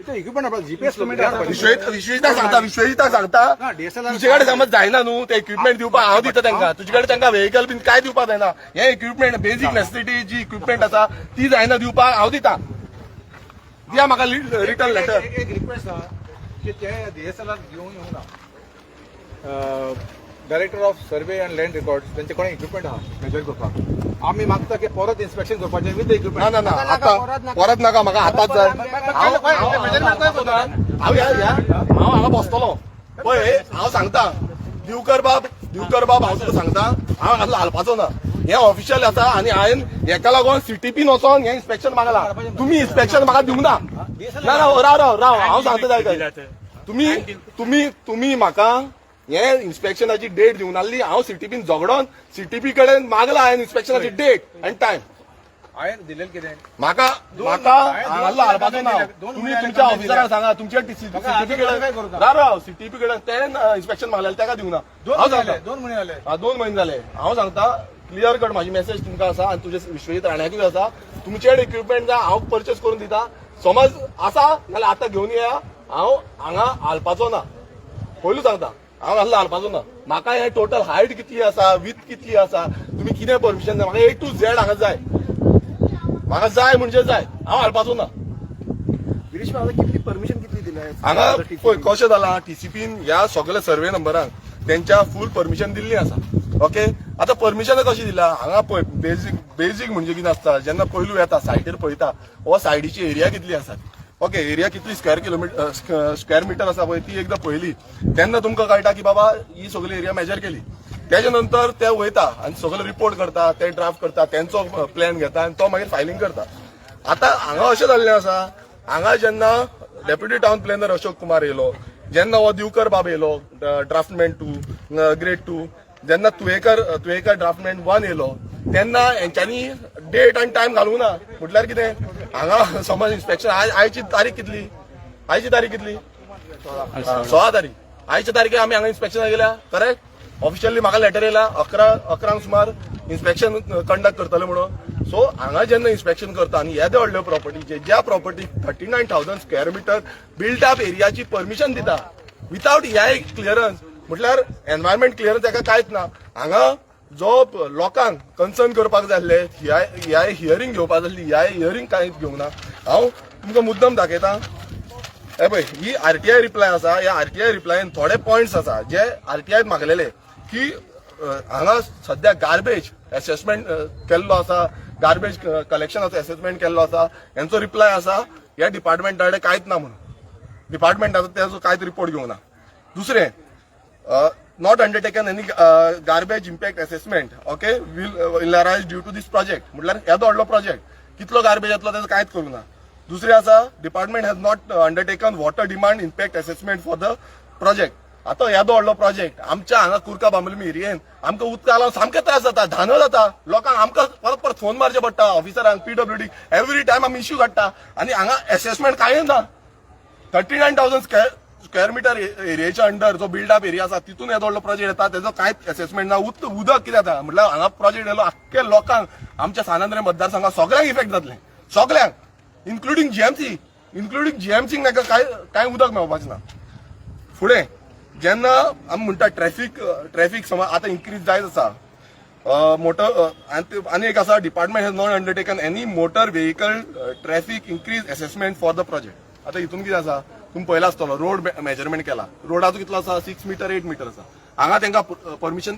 Equipment GPS. विश्वजित, विश्वजिताक सांगता, विश्वजिताक सांगता. ना, DSLR. तुजे कडेन समज जायना न्हू ते इक्विपमेंट दिवपाक, हांव दिता तांकां. तुजे कडेन तांकां व्हेकल बीन काय दिवपाक जायना. हे इक्विपमेंट, बेजीक नेसेसिटी जी इक्विपमेंट आसा ती जायना दिवपाक, हांव दिता. दिया म्हाका रिटर्न लेटर. एक रिक्वेस्ट आहा की ते डीएसएलआर घेवन येवना. Director of Survey and Land Record, तेंचे कडेन इक्विपमेंट आहा मेजर करपाक. आमी मागता की परत इन्स्पेक्शन करपाचें विथ ना. इक्विपमेंट. ना ना, आतां परत नाका म्हाका, आतांच जाय. हांव ह्या ह्या हांव हांगा बसतलो पळय. हांव सांगता दिवकर बाब, दिवकर बाब, हांव तुका सांगता, हांव हांगा हालपाचो ना. हें ऑफिशियल आसा आनी हांवें हेका लागून सीटीपीन वचोन हें इन्स्पेक्शन मागला. तुमी इन्स्पेक्शन म्हाका दिवंक ना. ना ना, राव राव राव, हांव सांगता जाय. तुमी तुमी तुमी म्हाका हे इन्स्पेक्शनाची डेट दिवंक नासली. हांव सीटीपीन झगडोन सीटीपी कडेन मागला हांवें इन्स्पेक्शनाची डेट आनी टायम. हांवें दिलेलें कितें? म्हाका म्हाका हांगा हाडपाचो ना. तुम्ही तुमच्या ऑफिसरांक सांगा, तुमच्या सीटीपी कडेन, राव राव, सीटीपी कडेन ते इन्स्पेक्शन मागलेलें, ताका दिवना. 2 जाले, 2 म्हयने जाले. हा, 2 म्हयने जाले. हांव सांगता, क्लियर कट म्हाजी मेसेज तुमकां आसा आनी तुजे विश्वजीत राण्याकूय आसा. तुमचे कडेन इक्विपमेंट जाय, हांव परचेस करून दिता. समज आसा नाल्यार आतां घेवन येया. हांव हांगा हालपाचो ना. पयलू सांगता, हांव हांगा हालपाचो ना. म्हाका हे टोटल हायट कितली आसा, विथ कितली आसा, तुमी कितें परमिशन जाय, म्हाका ए टू झेड हांगा जाय. म्हाका जाय म्हणजे जाय. हांव हालपाचो ना. गिरीश, आता कितली परमिशन कितली दिल्या? हांगा पळय कशें जालां, टीसीपीन ह्या सगळ्या सर्वे नंबरांक तेंच्या फूल परमिशन दिल्ली आसा. ओके, आतां परमिशन कशी दिला हांगा पळय. बेजीक बेजीक म्हणजे कितें आसता, जेन्ना पयलू येता सायटीर पळयता हो सायडीची एरिया कितली आसा. ओके, एरिया कितली स्क्वेअर किलोमिटर, स्क्वेअर मिटर आसा पळय, ती एकदां पळयली तेन्ना तुमकां कळटा की बाबा, ही सगळी एरिया मेजर केली. तेच्या नंतर ते वयता आनी सगळे रिपोर्ट करता, ते ड्राफ्ट करता, तेंचो प्लॅन घेता आनी तो मागीर फायलिंग करता. आतां हांगा अशें जाल्लें आसा, हांगा जेन्ना deputy town planner Ashok Kumar येयलो, जेन्ना हो दिवकर बाब येयलो, ड्राफ्टमॅन टू, ग्रेड टू, जेन्ना तुयेकर तुयेकर ड्राफ्टमॅन वन येयलो, तेन्ना हेंच्यांनी डेट आनी टायम घालूंक ना. म्हटल्यार कितें, हांगा समज इन्स्पेक्शन आयची तारीख कितली? आयची तारीख कितली? 16 तारीख. आयच्या तारखेर आमी हांगा इन्स्पेक्शनाक गेल्या, करेक्ट? ऑफिशियली म्हाका लेटर येयला, 11 11क सुमार इन्स्पेक्शन कंडक्ट करतले म्हणून. सो हांगा जेन्ना इन्स्पेक्शन करता आनी येद्या व्हडल्या प्रॉपर्टीचे, ज्या property 39,000 square meter built up एरियाची permission दिता विथआउट ह्या क्लियरन्स. म्हटल्यार एनवायरमेंट क्लियरन्स ताका कांयच ना. हांगा जो लोकांक कन्सर्न करपाक जाय आसले, ह्या हियरींग घेवपाक जाय आसली, ह्या हियरींग कांयच घेवंक ना. हांव तुमकां मुद्दम दाखयता. हे पळय, ही आरटीआय रिप्लाय आसा. ह्या आरटीआय रिप्लायन थोडे पॉयंट्स आसा जे आरटीआय मागलेले की हांगा सध्या गार्बेज एसेसमेंट केल्लो आसा, गार्बेज कलेक्शनाचो एसेसमेंट केल्लो आसा. हेंचो रिप्लाय आसा, ह्या डिपार्टमेंटा कडेन कांयच ना म्हणून. डिपार्टमेंटाचो तेजो कांयच रिपोर्ट घेवना. दुसरें, not undertaken any garbage impact assessment, okay, will arise due to this project. म्हटल्यार येदो व्हडलो प्रोजेक्ट, कितलो गार्बेज येतलो तेजो कांयच करूं ना. दुसरें आसा, department has not undertaken water demand impact assessment for the project. आतां येदो व्हडलो प्रोजेक्ट आमच्या हांगा कुर्का बांबोलीम एरियेन आमकां उदका लागून सामके त्रास जाता, धान जाता लोकांक. आमकां परत परत फोन मारचे पडटा ऑफिसरांक, पीडब्ल्यूडी. एवरी टायम आमी इश्यू काडटा आनी हांगा एसेसमेंट कांय ना. 39,000 square meter एरियाच्या अंडर जो बिल्डअप एरिया आसा, तितून येदो व्हडलो प्रोजेक्ट येता, तेजो कांयच एसेसमेंट ना. उदक कितें जाता म्हटल्यार हांगा प्रोजेक्ट येयलो, आख्खे लोकांक आमच्या सान आंद्रे मतदारसंघात सगळ्यांक इफेक्ट जातलें, सगळ्यांक, इन्क्लुडींग जीएमसी. इन्क्लुडींग जीएमसीक तांकां कांय कांय उदक मेळपाचें ना. फुडें जेन्ना आमी म्हणटा ट्रॅफिक, ट्रॅफिक समज आतां इन्क्रीज जायत आसा मोटर. आनी एक आसा, department has not undertaken any motor vehicle traffic increase assessment for the project. आतां हितून कितें आसा, तुमी पळयला आसतलो, रोड मेजरमेंट केला. रोडाचो कितलो आसा? 6 मिटर, 8 मिटर आसा. हांगा तांकां परमिशन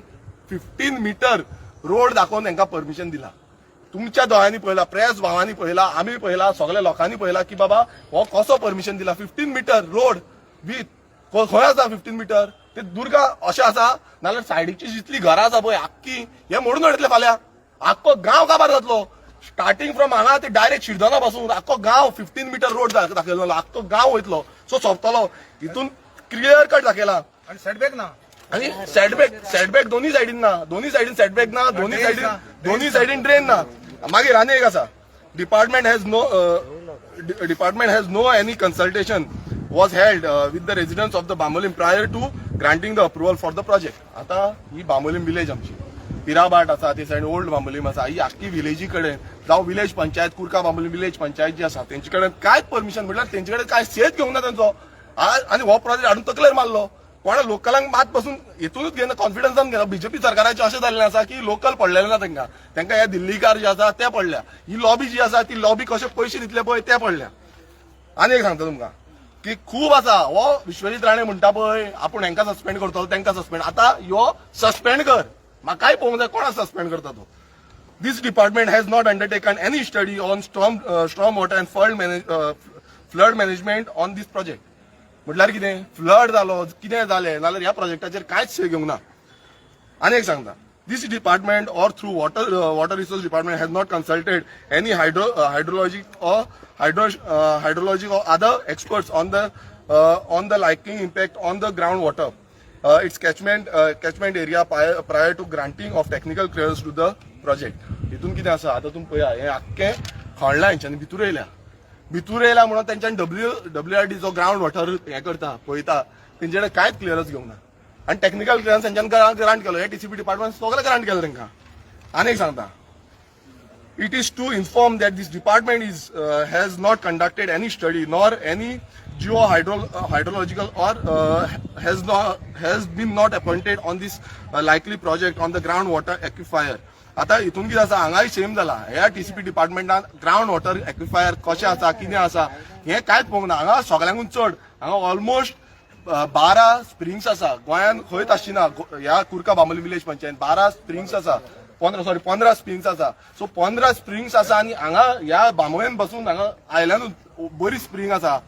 15 मिटर रोड दाखोवन तांकां परमिशन दिला. तुमच्या दोळ्यांनी पळयला, प्रेस भावांनी पळयला, आमी पळयला, सगळ्या लोकांनी पळयला की बाबा हो कसो परमिशन दिला 15 मिटर रोड विथ. खंय आसा 15 मिटर? ते दुर्गा अशें आसा, नाल्यार सायडीची जितली घरां आसा पळय आख्खी, हे मोडून उडयतले फाल्यां. आख्खो गांव काबार जातलो. स्टार्टिंग फ्रॉम हांगा ते डायरेक्ट शिरदोना पासून आख्खो गांव 15 मिटर रोड दाखयलो, आख्खो गांव वयतलो. सो सोंपतलो. हितून क्लियर कट दाखयला. आणि सेटबॅक ना. आणि सेटबॅक, सेटबॅक दोन्ही सायडीन ना. दोन्ही सायडीन सेटबॅक ना, दोन्ही सायडीन, दोन्ही सायडीन ड्रेन ना. मागीर आनी एक आसा, department has no any consultation was held with the residents of the Bambolim prior to granting the approval for the project. आता ही बांबोलीम विलेज आमची, पिराभाट आसा, ते सायडीन ओल्ड बांबोलीम आसा. ही आख्खी विलेजी कडेन जावं विलेज पंचायत, कुर्का बांबोलीम विलेज पंचायत जी आसा, तेंचे कडेन कांयच परमिशन, म्हटल्यार तेंचे कडेन कांय सेच घेवंक ना तेंचो. आनी हो प्रोजेक्ट हाडून तकलेर मारलो. कोणा लोकलांक मात पासून हेतूनच घेना, कॉन्फिडन्सान घेना. बीजेपी सरकाराचें अशें जाल्लें आसा की लोकल पडलेलें ना तांकां. तांकां हे दिल्लीकार जे आसा ते पडल्या, ही लॉबी जी आसा ती लॉबी कशे पयशे दितले पळय ते पडल्या. आनी एक सांगता तुमकां की खूब आसा. हो विश्वजीत राणे म्हणटा पळय, आपूण हेंकां सस्पेंड करतलो, तांकां सस्पेंड. आतां यो सस्पेंड कर, म्हाकाय पळोवंक जाय कोणा सस्पेंड करता तो. This department has not undertaken any study on storm water and flood management on this project. म्हटल्यार कितें, फ्लड जालो, कितें जालें नाल्यार ह्या प्रोजेक्टाचेर कांयच से घेवंक ना. आनी एक सांगता, this department or through water resource department has not consulted any hydrologic or hydrologic or other experts on the likely impact on the ground water, its catchment area prior to granting of technical clearance to the project. हितून कितें आसा, आतां तुमी पळया, हें आख्खें खणलां हेंच्यांनी, भितूर येयल्या. भितूर येयला म्हणून तेंच्यानी डब्ल्यू डब्ल्यू आर डी जो ग्रावंड वॉटर हें करता पळयता, तेंचे कडेन कांयच क्लियरन्स घेवंक ना आनी टेक्निकल क्लियरन्स तेंच्यानी ग्रांट केलो. हे टीसीपी डिपार्टमेंट सगळें ग्रांट केलें तांकां. आनी एक सांगता, it is to inform that this department is has not conducted any study nor any geo hydrological or has been not appointed on this likely project on the groundwater aquifer. आता हितून कितें आसा, हांगाय सेम जाला. ह्या TCP डिपार्टमेंटान ground water एक्विफायर कशें आसा, कितें आसा, हें कांयच पळोवंक ना. हांगा सगळ्यांकून चड, हांगा ऑलमोस्ट 12 स्प्रिंग्स आसा. गोंयांत खंयच आसची ना. ह्या कुर्का बांबोली विलेज पंचायत 12 स्प्रिंग्स आसा, 15, सॉरी, 15 स्प्रिंग्स आसा. सो 15 स्प्रिंग्स आसा आनी हांगा ह्या बांबोळेन बसून हांगा आयल्यानूच बरी स्प्रिंग आसा,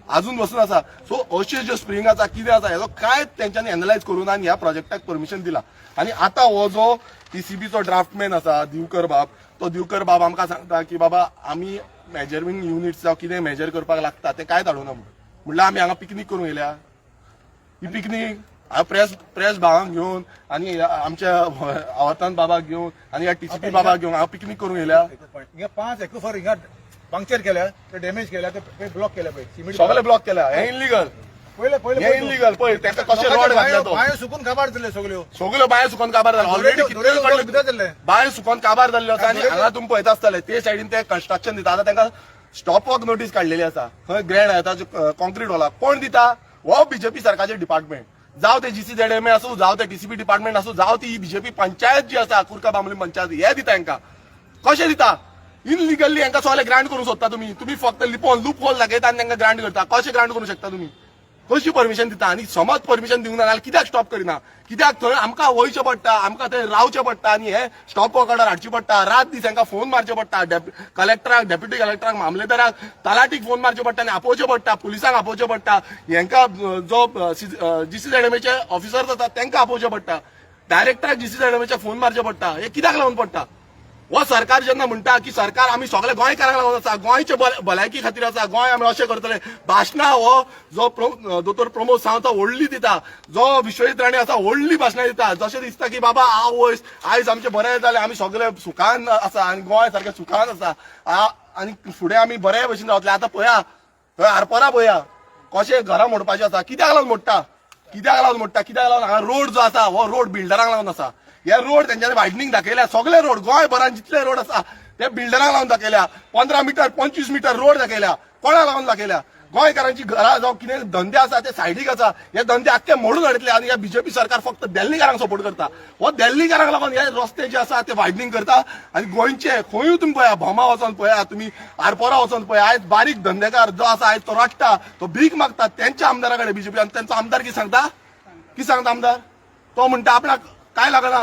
अजून बसून आसा. सो अश्यो ज्यो स्प्रिंग आसा, कितें आसा, हेजो कांय तेंच्यांनी एनलायज करून आनी ह्या प्रोजेक्टाक परमिशन दिला. आनी आतां हो जो टीसीबीचो ड्राफ्टमॅन आसा दिवकर बाब, तो दिवकर बाब आमकां सांगता की बाबा आमी मेजरमेंट युनिट्स जावं कितें मेजर करपाक लागता ते कांयच हाडूना म्हणून. म्हणल्यार आमी हांगा पिकनीक करूंक येयल्या. ही पिकनीक हांव प्रेस भावांक घेवन आनी आमच्या आवर्तान बाबाक घेवन आनी ह्या टीसीपी बाबाक घेवन हांव पिकनीक करूंक येयल्या. हिंगा पांच एक्विफर हिंगा पंक्चर केल्या, ते डॅमेज केल्या, ते ब्लॉक केल्या पळय सिमेंट. सगळे ब्लॉक केल्या. हे इलिगल. पयले पयले. हे इलिगल. पळय ताका कशें रॉड घातल्या तो. बांयो सुकून काबार जाल्ले सगळ्यो. सगळ्यो बांयो सुकोन काबार जाले ऑलरेडी. दोरेचे भितर जाल्ले. बांयो सुकोन काबार जाल्ल्यो आसा. आनी हांगा तुमी पळयता आसतले, ते सायडीन ते कन्स्ट्रक्शन दिता. आतां तांकां स्टॉप वर्क नोटीस काडलेली आसा. खंय ग्रँड आतां कॉन्क्रीट होला कोण दिता? हो बीजेपी सरकारचे डिपार्टमेंट. जावं ते जीसीझेडएमए आसूं, जावं ते टीसीपी डिपार्टमेंट आसूं, जावं ती बीजेपी पंचायत जी आसा, कुर्का बांबोली पंचायत, हे दिता हेंकां. कशें दिता इनलिगली हेंकां? सगळे ग्रांट करूंक सोदता तुमी. तुमी फक्त लिपोन लूप होल दाखयता आनी तांकां ग्रांट करता. कशें ग्रांट करूंक शकता तुमी? कशी परमिशन दिता? आनी समज परमिशन दिवंक ना जाल्यार कित्याक स्टॉप करिना? कित्याक थंय आमकां वयचें पडटा, आमकां थंय रावचें पडटा आनी हे स्टॉप वर्क ऑर्डर हाडची पडटा. रात दीस हांकां फोन मारचे पडटा, कलेक्टराक, डेप्युटी कलेक्टराक, मामलेदाराक, तलाटीक फोन मारचे पडटा आनी आपोवचें पडटा, पुलिसांक आपोवचें पडटा, हेंकां जो जीसीझेडएमएचे ऑफिसर्स आसात तांकां आपोवचें पडटा, डायरेक्टराक जीसीझेडएमएचे फोन मारचे पडटा. हे कित्याक लागून पडटा? हो सरकार जेन्ना म्हणटा की सरकार आमी सगळे गोंयकारांक लागून आसा, गोंयचे भलायकी खातीर आसा, गोंय आमी अशें करतले, भाशणां हो जो दोतोर प्रमोद सावंत व्हडली दिता, जो विश्वजीत राणे आसा व्हडली भाशणां दिता, जशें दिसता की बाबा आवयस, आयज आमचें बरें जालें, आमी सगळे सुखान आसा आनी गोंय सारकें सुखान आसा आनी फुडें आमी बरे भशेन रावतले. आतां पळया, थंय आरपोरा पळया कशें घरां मोडपाचें आसा. कित्याक लागून मोडटा? कित्याक लागून मोडटा? कित्याक लागून? हांगा रोड जो आसा हो रोड बिल्डरांक लागून आसा. हे रोड तेंच्यांनी वायडनींग दाखयल्या. सगळे रोड, गोंयभरान जितले रोड आसा ते बिल्डरांक लागून दाखयल्या. 15 मिटर, 25 मिटर रोड दाखयल्या. कोणाक लागून दाखयल्या? गोंयकारांची घरां जावं कितें धंदे आसा ते सायडीक आसा. हे धंदे आख्खे मोडून हाडले आनी हे बीजेपी सरकार फक्त दिल्लीकारांक सपोर्ट करता. हो दिल्लीकारांक लागून हे रस्ते जे आसा ते वायडनींग करता. आनी गोंयचे खंयूय तुमी पळया, भोमा वचोन पळया, तुमी आरपोरा वचोन पळया, आयज बारीक धंदेकार जो आसा आयज तो रडटा, तो भीक मागता तेंच्या आमदारा कडेन बीजेपी. आनी तेंचो आमदार कितें सांगता? कितें सांगता आमदार? तो म्हणटा आपणाक काय लागना.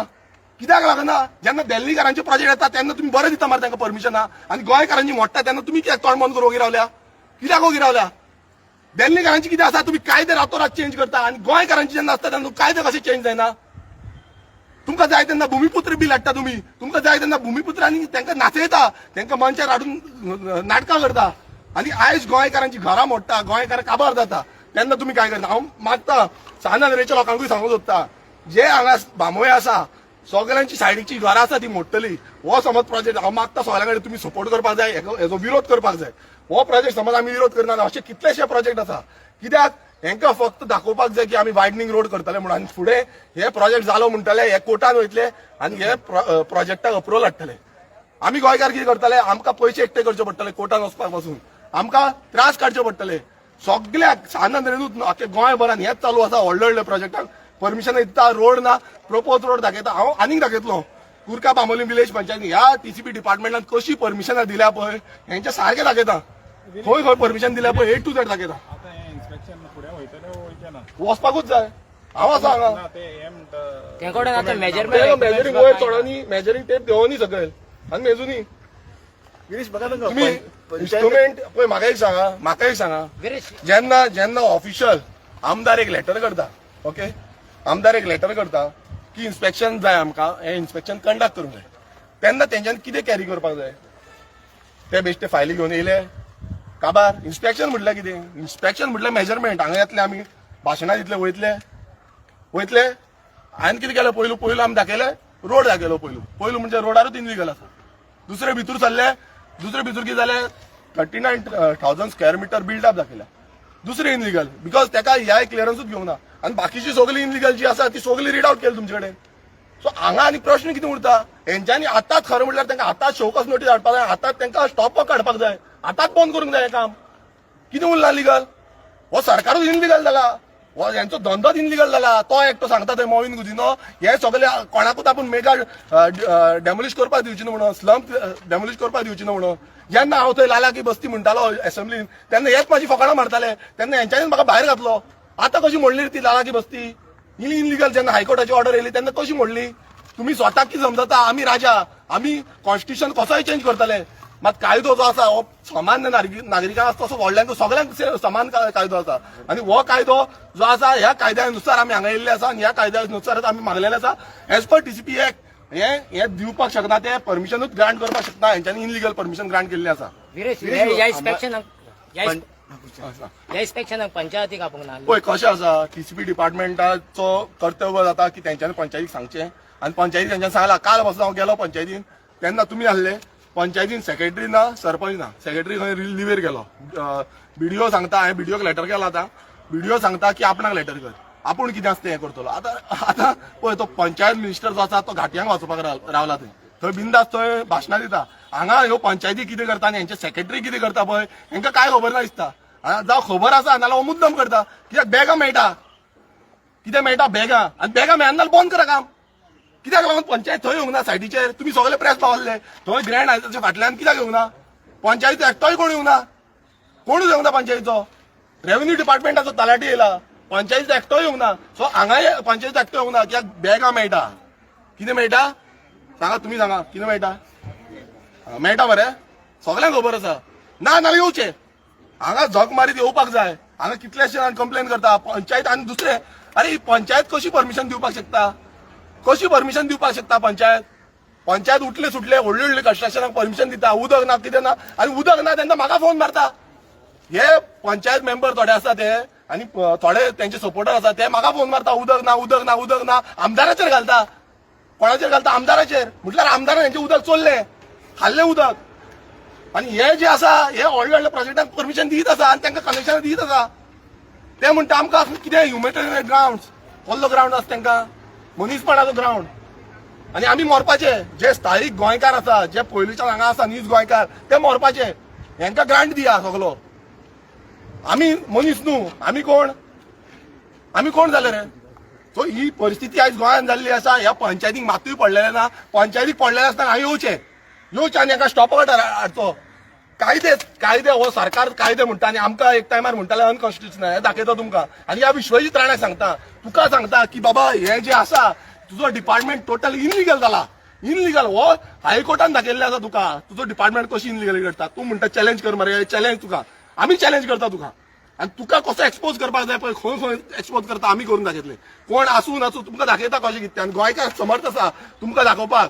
कित्याक लागना? जेन्ना दिल्लीकारांचे प्रोजेक्ट येता तेन्ना तुमी बरें दिता मरे तांकां परमिशनां, आनी गोंयकारांची मोडटा तेन्ना तुमी कित्याक तोंड बंद करून ओगी रावल्या? कित्याक ओगी रावल्या? दिल्लीकारांची कितें आसा, तुमी कायदे रातोरात चेंज करता आनी गोंयकारांची जेन्ना आसता तेन्ना कायदे कशे चेंज जायना? तुमकां जाय तेन्ना भुमिपुत्र बील हाडटा तुमी. तुमकां जाय तेन्ना भुमिपुत्र आनी तांकां नाचयता, तांकां मंचार हाडून नाटकां करता आनी आयज गोंयकारांची घरां मोडटा, गोंयकार काबार जाता तेन्ना तुमी काय करता? हांव मागता, सान आंद्रेच्या लोकांकूय सांगूंक सोदता, जे हांगा बांबोळे आसा सगळ्यांची सायडीची घरां आसा ती मोडटली. हो समज प्रोजेक्ट, हांव मागता सगळ्या कडेन तुमी सपोर्ट करपाक जाय, हेजो विरोध करपाक जाय. हो प्रोजेक्ट समज आमी विरोध करना, अशे कितलेशे प्रोजेक्ट आसा. कित्याक हेंकां फक्त दाखोवपाक जाय की आमी वायडनींग रोड करतले म्हणून आनी फुडें हे प्रोजेक्ट जालो म्हणटले, हे कोर्टान वयतले आनी हे प्रोजेक्टाक अप्रुवल हाडटले. आमी गोंयकार कितें करतले? आमकां पयशे एकटे करचे पडटले, कोर्टान वचपाक पासून आमकां त्रास काडचे पडटले. सगल्याक सान आंद्रेनूच, आख्खे गोंयभरान हेंच चालू आसा. व्हडले व्हडले प्रोजेक्टाक परमिशन दिता, रोड ना, प्रपोज रोड दाखयता. हांव आनीक दाखयतलो, कुर्का बांबोली विलेज पंचायत ह्या टीसीपी डिपार्टमेंटान कशी परमिशनां दिल्या पळय, हेंचे सारकें दाखयता. खंय खंय परमिशन दिल्या पळय, ए टू झेड दाखयता. आतां हें इन्स्पेक्शन फुडें वयतलें, वयचें ना? वचपाकूच जाय. हांव आसा हांगा. ना, ते हें म्हणटा. तें कडेन आतां मेजरमेंट मेजरींग वयर चोडानी, मेजरींग टेप देंवोनी सकयल आनी मेजुनी. गिरीश, म्हाका सांगा, तुमी पंचायत इन्स्ट्रुमेंट पळय. म्हाका एक सांगा, म्हाका एक सांगा, गिरीश, जेन्ना जेन्ना ऑफिशियल आमदार एक लेटर करता, ओके, आमदार एक लेटर करता की इन्स्पेक्शन जाय आमकां, हें इन्स्पेक्शन कंडक्ट करूंक जाय, तेन्ना तेंच्यानी कितें कॅरी करपाक जाय? ते बेश्टे फायली घेवन येयले काबार. इन्स्पेक्शन म्हटल्यार कितें? इन्स्पेक्शन म्हटल्यार मेजरमेंट. हांगा येतले, आमी भाशणां दितले, वयतले वयतले. हांवें कितें केलें? पयलू पयलू आमी दाखयले, रोड दाखयलो पयलू पयलू. म्हणजे रोडारूच इनलिगल आसा. दुसरे भितर सरले, दुसरे भितर कितें जालें? 39,000 square meter build-up दाखयल्या, दुसरे इनलिगल, because ताका ह्या क्लियरन्सूच घेवंक ना आनी बाकीची सगळी इनलिगल जी आसा ती सगळी रीड आउट केली तुमचे कडेन. सो हांगा आनी प्रश्न कितें उरता? हेंच्यांनी आतांच, खरें म्हटल्यार तांकां आतांच शोकॉज नोटीस हाडपाक जाय, आतांच तांकां स्टॉप काडपाक जाय, आतांच बंद करूंक जाय हें काम. कितें उरला लिगल? हो सरकारूच इनलिगल जाला, हो हेंचो धंदोच इनलिगल जाला. तो एकटो सांगता थंय, मॉविन गुदिन्हो, हे सगळे कोणाकूच आपूण मेगा डेमोलिश करपाक दिवची न्हू म्हणून, स्लम डेमोलिश करपाक दिवची न्हू म्हणून. जेन्ना हांव थंय लाला की बस्ती म्हणटालो एसेंब्लीन, तेन्ना हेच म्हाजी फकाणां मारताले. तेन्ना हेंच्यांनीच म्हाका भायर घातलो. आतां कशी मोडली ती लाला की बस्ती इनलिगल? जेन्ना हायकोर्टाची ऑर्डर येयली तेन्ना कशी मोडली? तुम्ही स्वताक कितें समजता? आमी राजा, आमी कॉन्स्टिट्युशन कसोय चेंज करतले. मात कायदो जो आसा हो सामान्य नागरिकांक आसा तसो व्हडल्यांक, सगळ्यांक समान कायदो आसा. आनी हो कायदो जो आसा, ह्या कायद्या नुसार आमी हांगा येयल्ले आसा आनी ह्या कायद्या नुसारच आमी मागलेले आसा. एज पर टीसीपी एक्ट हे हे दिवपाक शकना, ते परमिशनूच ग्रांट करपाक शकना. हेंच्यांनी इनलिगल परमिशन ग्रांट केल्लें आसा. विरेश, ह्या इन्स्पेक्शनाक ह्या इन्स्पेक्शनाक पंचायतीक आपोवंक ना? पळय कशें आसा, टीसीपी डिपार्टमेंटाचो कर्तव्य जाता की तेंच्यांनी पंचायतीक सांगचें आनी पंचायती तेंच्यांनी सांगला. काल पासून हांव गेलो पंचायतीन तेन्ना तुमी आहले. पंचायतीन सेक्रेटरी ना, सरपंच ना. सेक्रेटरी खंय लिवेर गेलो. बीडीओ सांगता, हांवें बीडीओक लेटर केला. आतां बीडीओ सांगता की आपणाक लेटर कर, आपूण कितें आसता तें हें करतलो. आतां आतां पळय, तो पंचायत मिनिस्टर जो आसा तो घाटयांक वाचोवपाक रावला थंय. थंय बिंदास थंय भाशणां दिता. हांगा ह्यो पंचायती कितें करता आनी हेंचे सेक्रेटरी कितें करता पळय, हेंकां कांय खबर ना दिसता. जावं खबर आसा, नाजाल्यार हो मुद्दम करता. कित्याक बॅगां मेळटा? कित्याक कितें मेळटा बॅगां आनी बॅगां मेळना जाल्यार बंद करा काम. कित्याक लागून पंचायत थंय येवंक ना सायटीचेर? तुमी सगळे प्रेस पावल्ले थंय, ग्रँड हायच्या फाटल्यान कित्याक येवंक ना? पंचायत एकटोय कोण येवंक ना, कोणूच येवंक ना पंचायतीचो. रेव्हेन्यू डिपार्टमेंटाचो तलाठी येयला, पंचायतीचो एकटोय येवंक ना. सो हांगाय पंचायत एकटो येवंक ना कित्याक? बॅगां मेळटा. कितें मेळटा सांगा तुमी, सांगा कितें मेळटा? मेळटा मरे, सगळ्यांक खबर आसा. ना नाल्यार येवचें हांगा, झक मारीत येवपाक जाय. हांगा कितलेशे जाण कंप्लेन करता पंचायत आनी दुसरे. अरे, ही पंचायत कशी परमिशन दिवपाक शकता? कशी परमिशन दिवपाक शकता पंचायत? पंचायत उठले सुटले व्हडले व्हडले कन्स्ट्रक्शनाक परमिशन दिता. उदक ना, कितें ना, आनी उदक ना तेन्ना म्हाका फोन मारता. हे पंचायत मेंबर थोडे आसा ते आनी थोडे तेंचे सपोर्टर आसा, ते म्हाका फोन मारता, उदक ना, उदक ना, उदक ना. आमदाराचेर घालता. कोणाचेर घालता? आमदाराचेर. म्हटल्यार आमदारान हेंचें उदक चोरलें, खाल्लें उदक. आनी हे जे आसा, हे व्हडले व्हडले प्रोजेक्टांक परमिशन दीत आसा आनी तांकां कनेक्शन दीत आसा. ते म्हणटा आमकां कितें ह्युमॅनिटेरियन ग्रावंड, कसलो ग्रावंड आसा तांकां? मनीसपणाचो ग्रावंड. आनी आमी मरपाचे. जे स्थायीक गोंयकार आसा, जे पयलींच्यान हांगा आसा नीज गोंयकार, ते मरपाचे. हेंकां ग्रांट दिया सगलो. आमी मनीस न्हू? आमी कोण? आमी कोण जाले रे? सो ही परिस्थिती आयज गोंयांत जाल्ली आसा. ह्या पंचायतीक मातूय पडलेलें ना. पंचायतीक पडलेलें आसतना हांगा येवचें, येवचें आनी हाका स्टॉप हाडचो. कायदे, कायदे, हो सरकार कायदे म्हणटा आनी आमकां एक टायमार म्हणटाले अनकॉन्स्टिट्युशनल. हें दाखयता तुमकां. आनी ह्या विश्वजीत राणाक सांगता, तुका सांगता की बाबा, हें जें आसा तुजो डिपार्टमेंट टोटल इनलिगल जाला, इनलिगल. हो हायकोर्टान दाखयल्लें आसा तुका, तुजो डिपार्टमेंट कशी इनलिगल करता. तूं म्हणटा चॅलेंज कर मरे, चॅलेंज तुका, आमी चॅलेंज करता तुका. आनी तुका कसो एक्सपोज करपाक जाय पळय, खंय खंय एक्सपोज करता, आमी करून दाखयतले. कोण आसूं नासूं, तुमकां दाखयता कशें कितें. आनी गोंयकार समर्थ आसा तुमकां दाखोवपाक.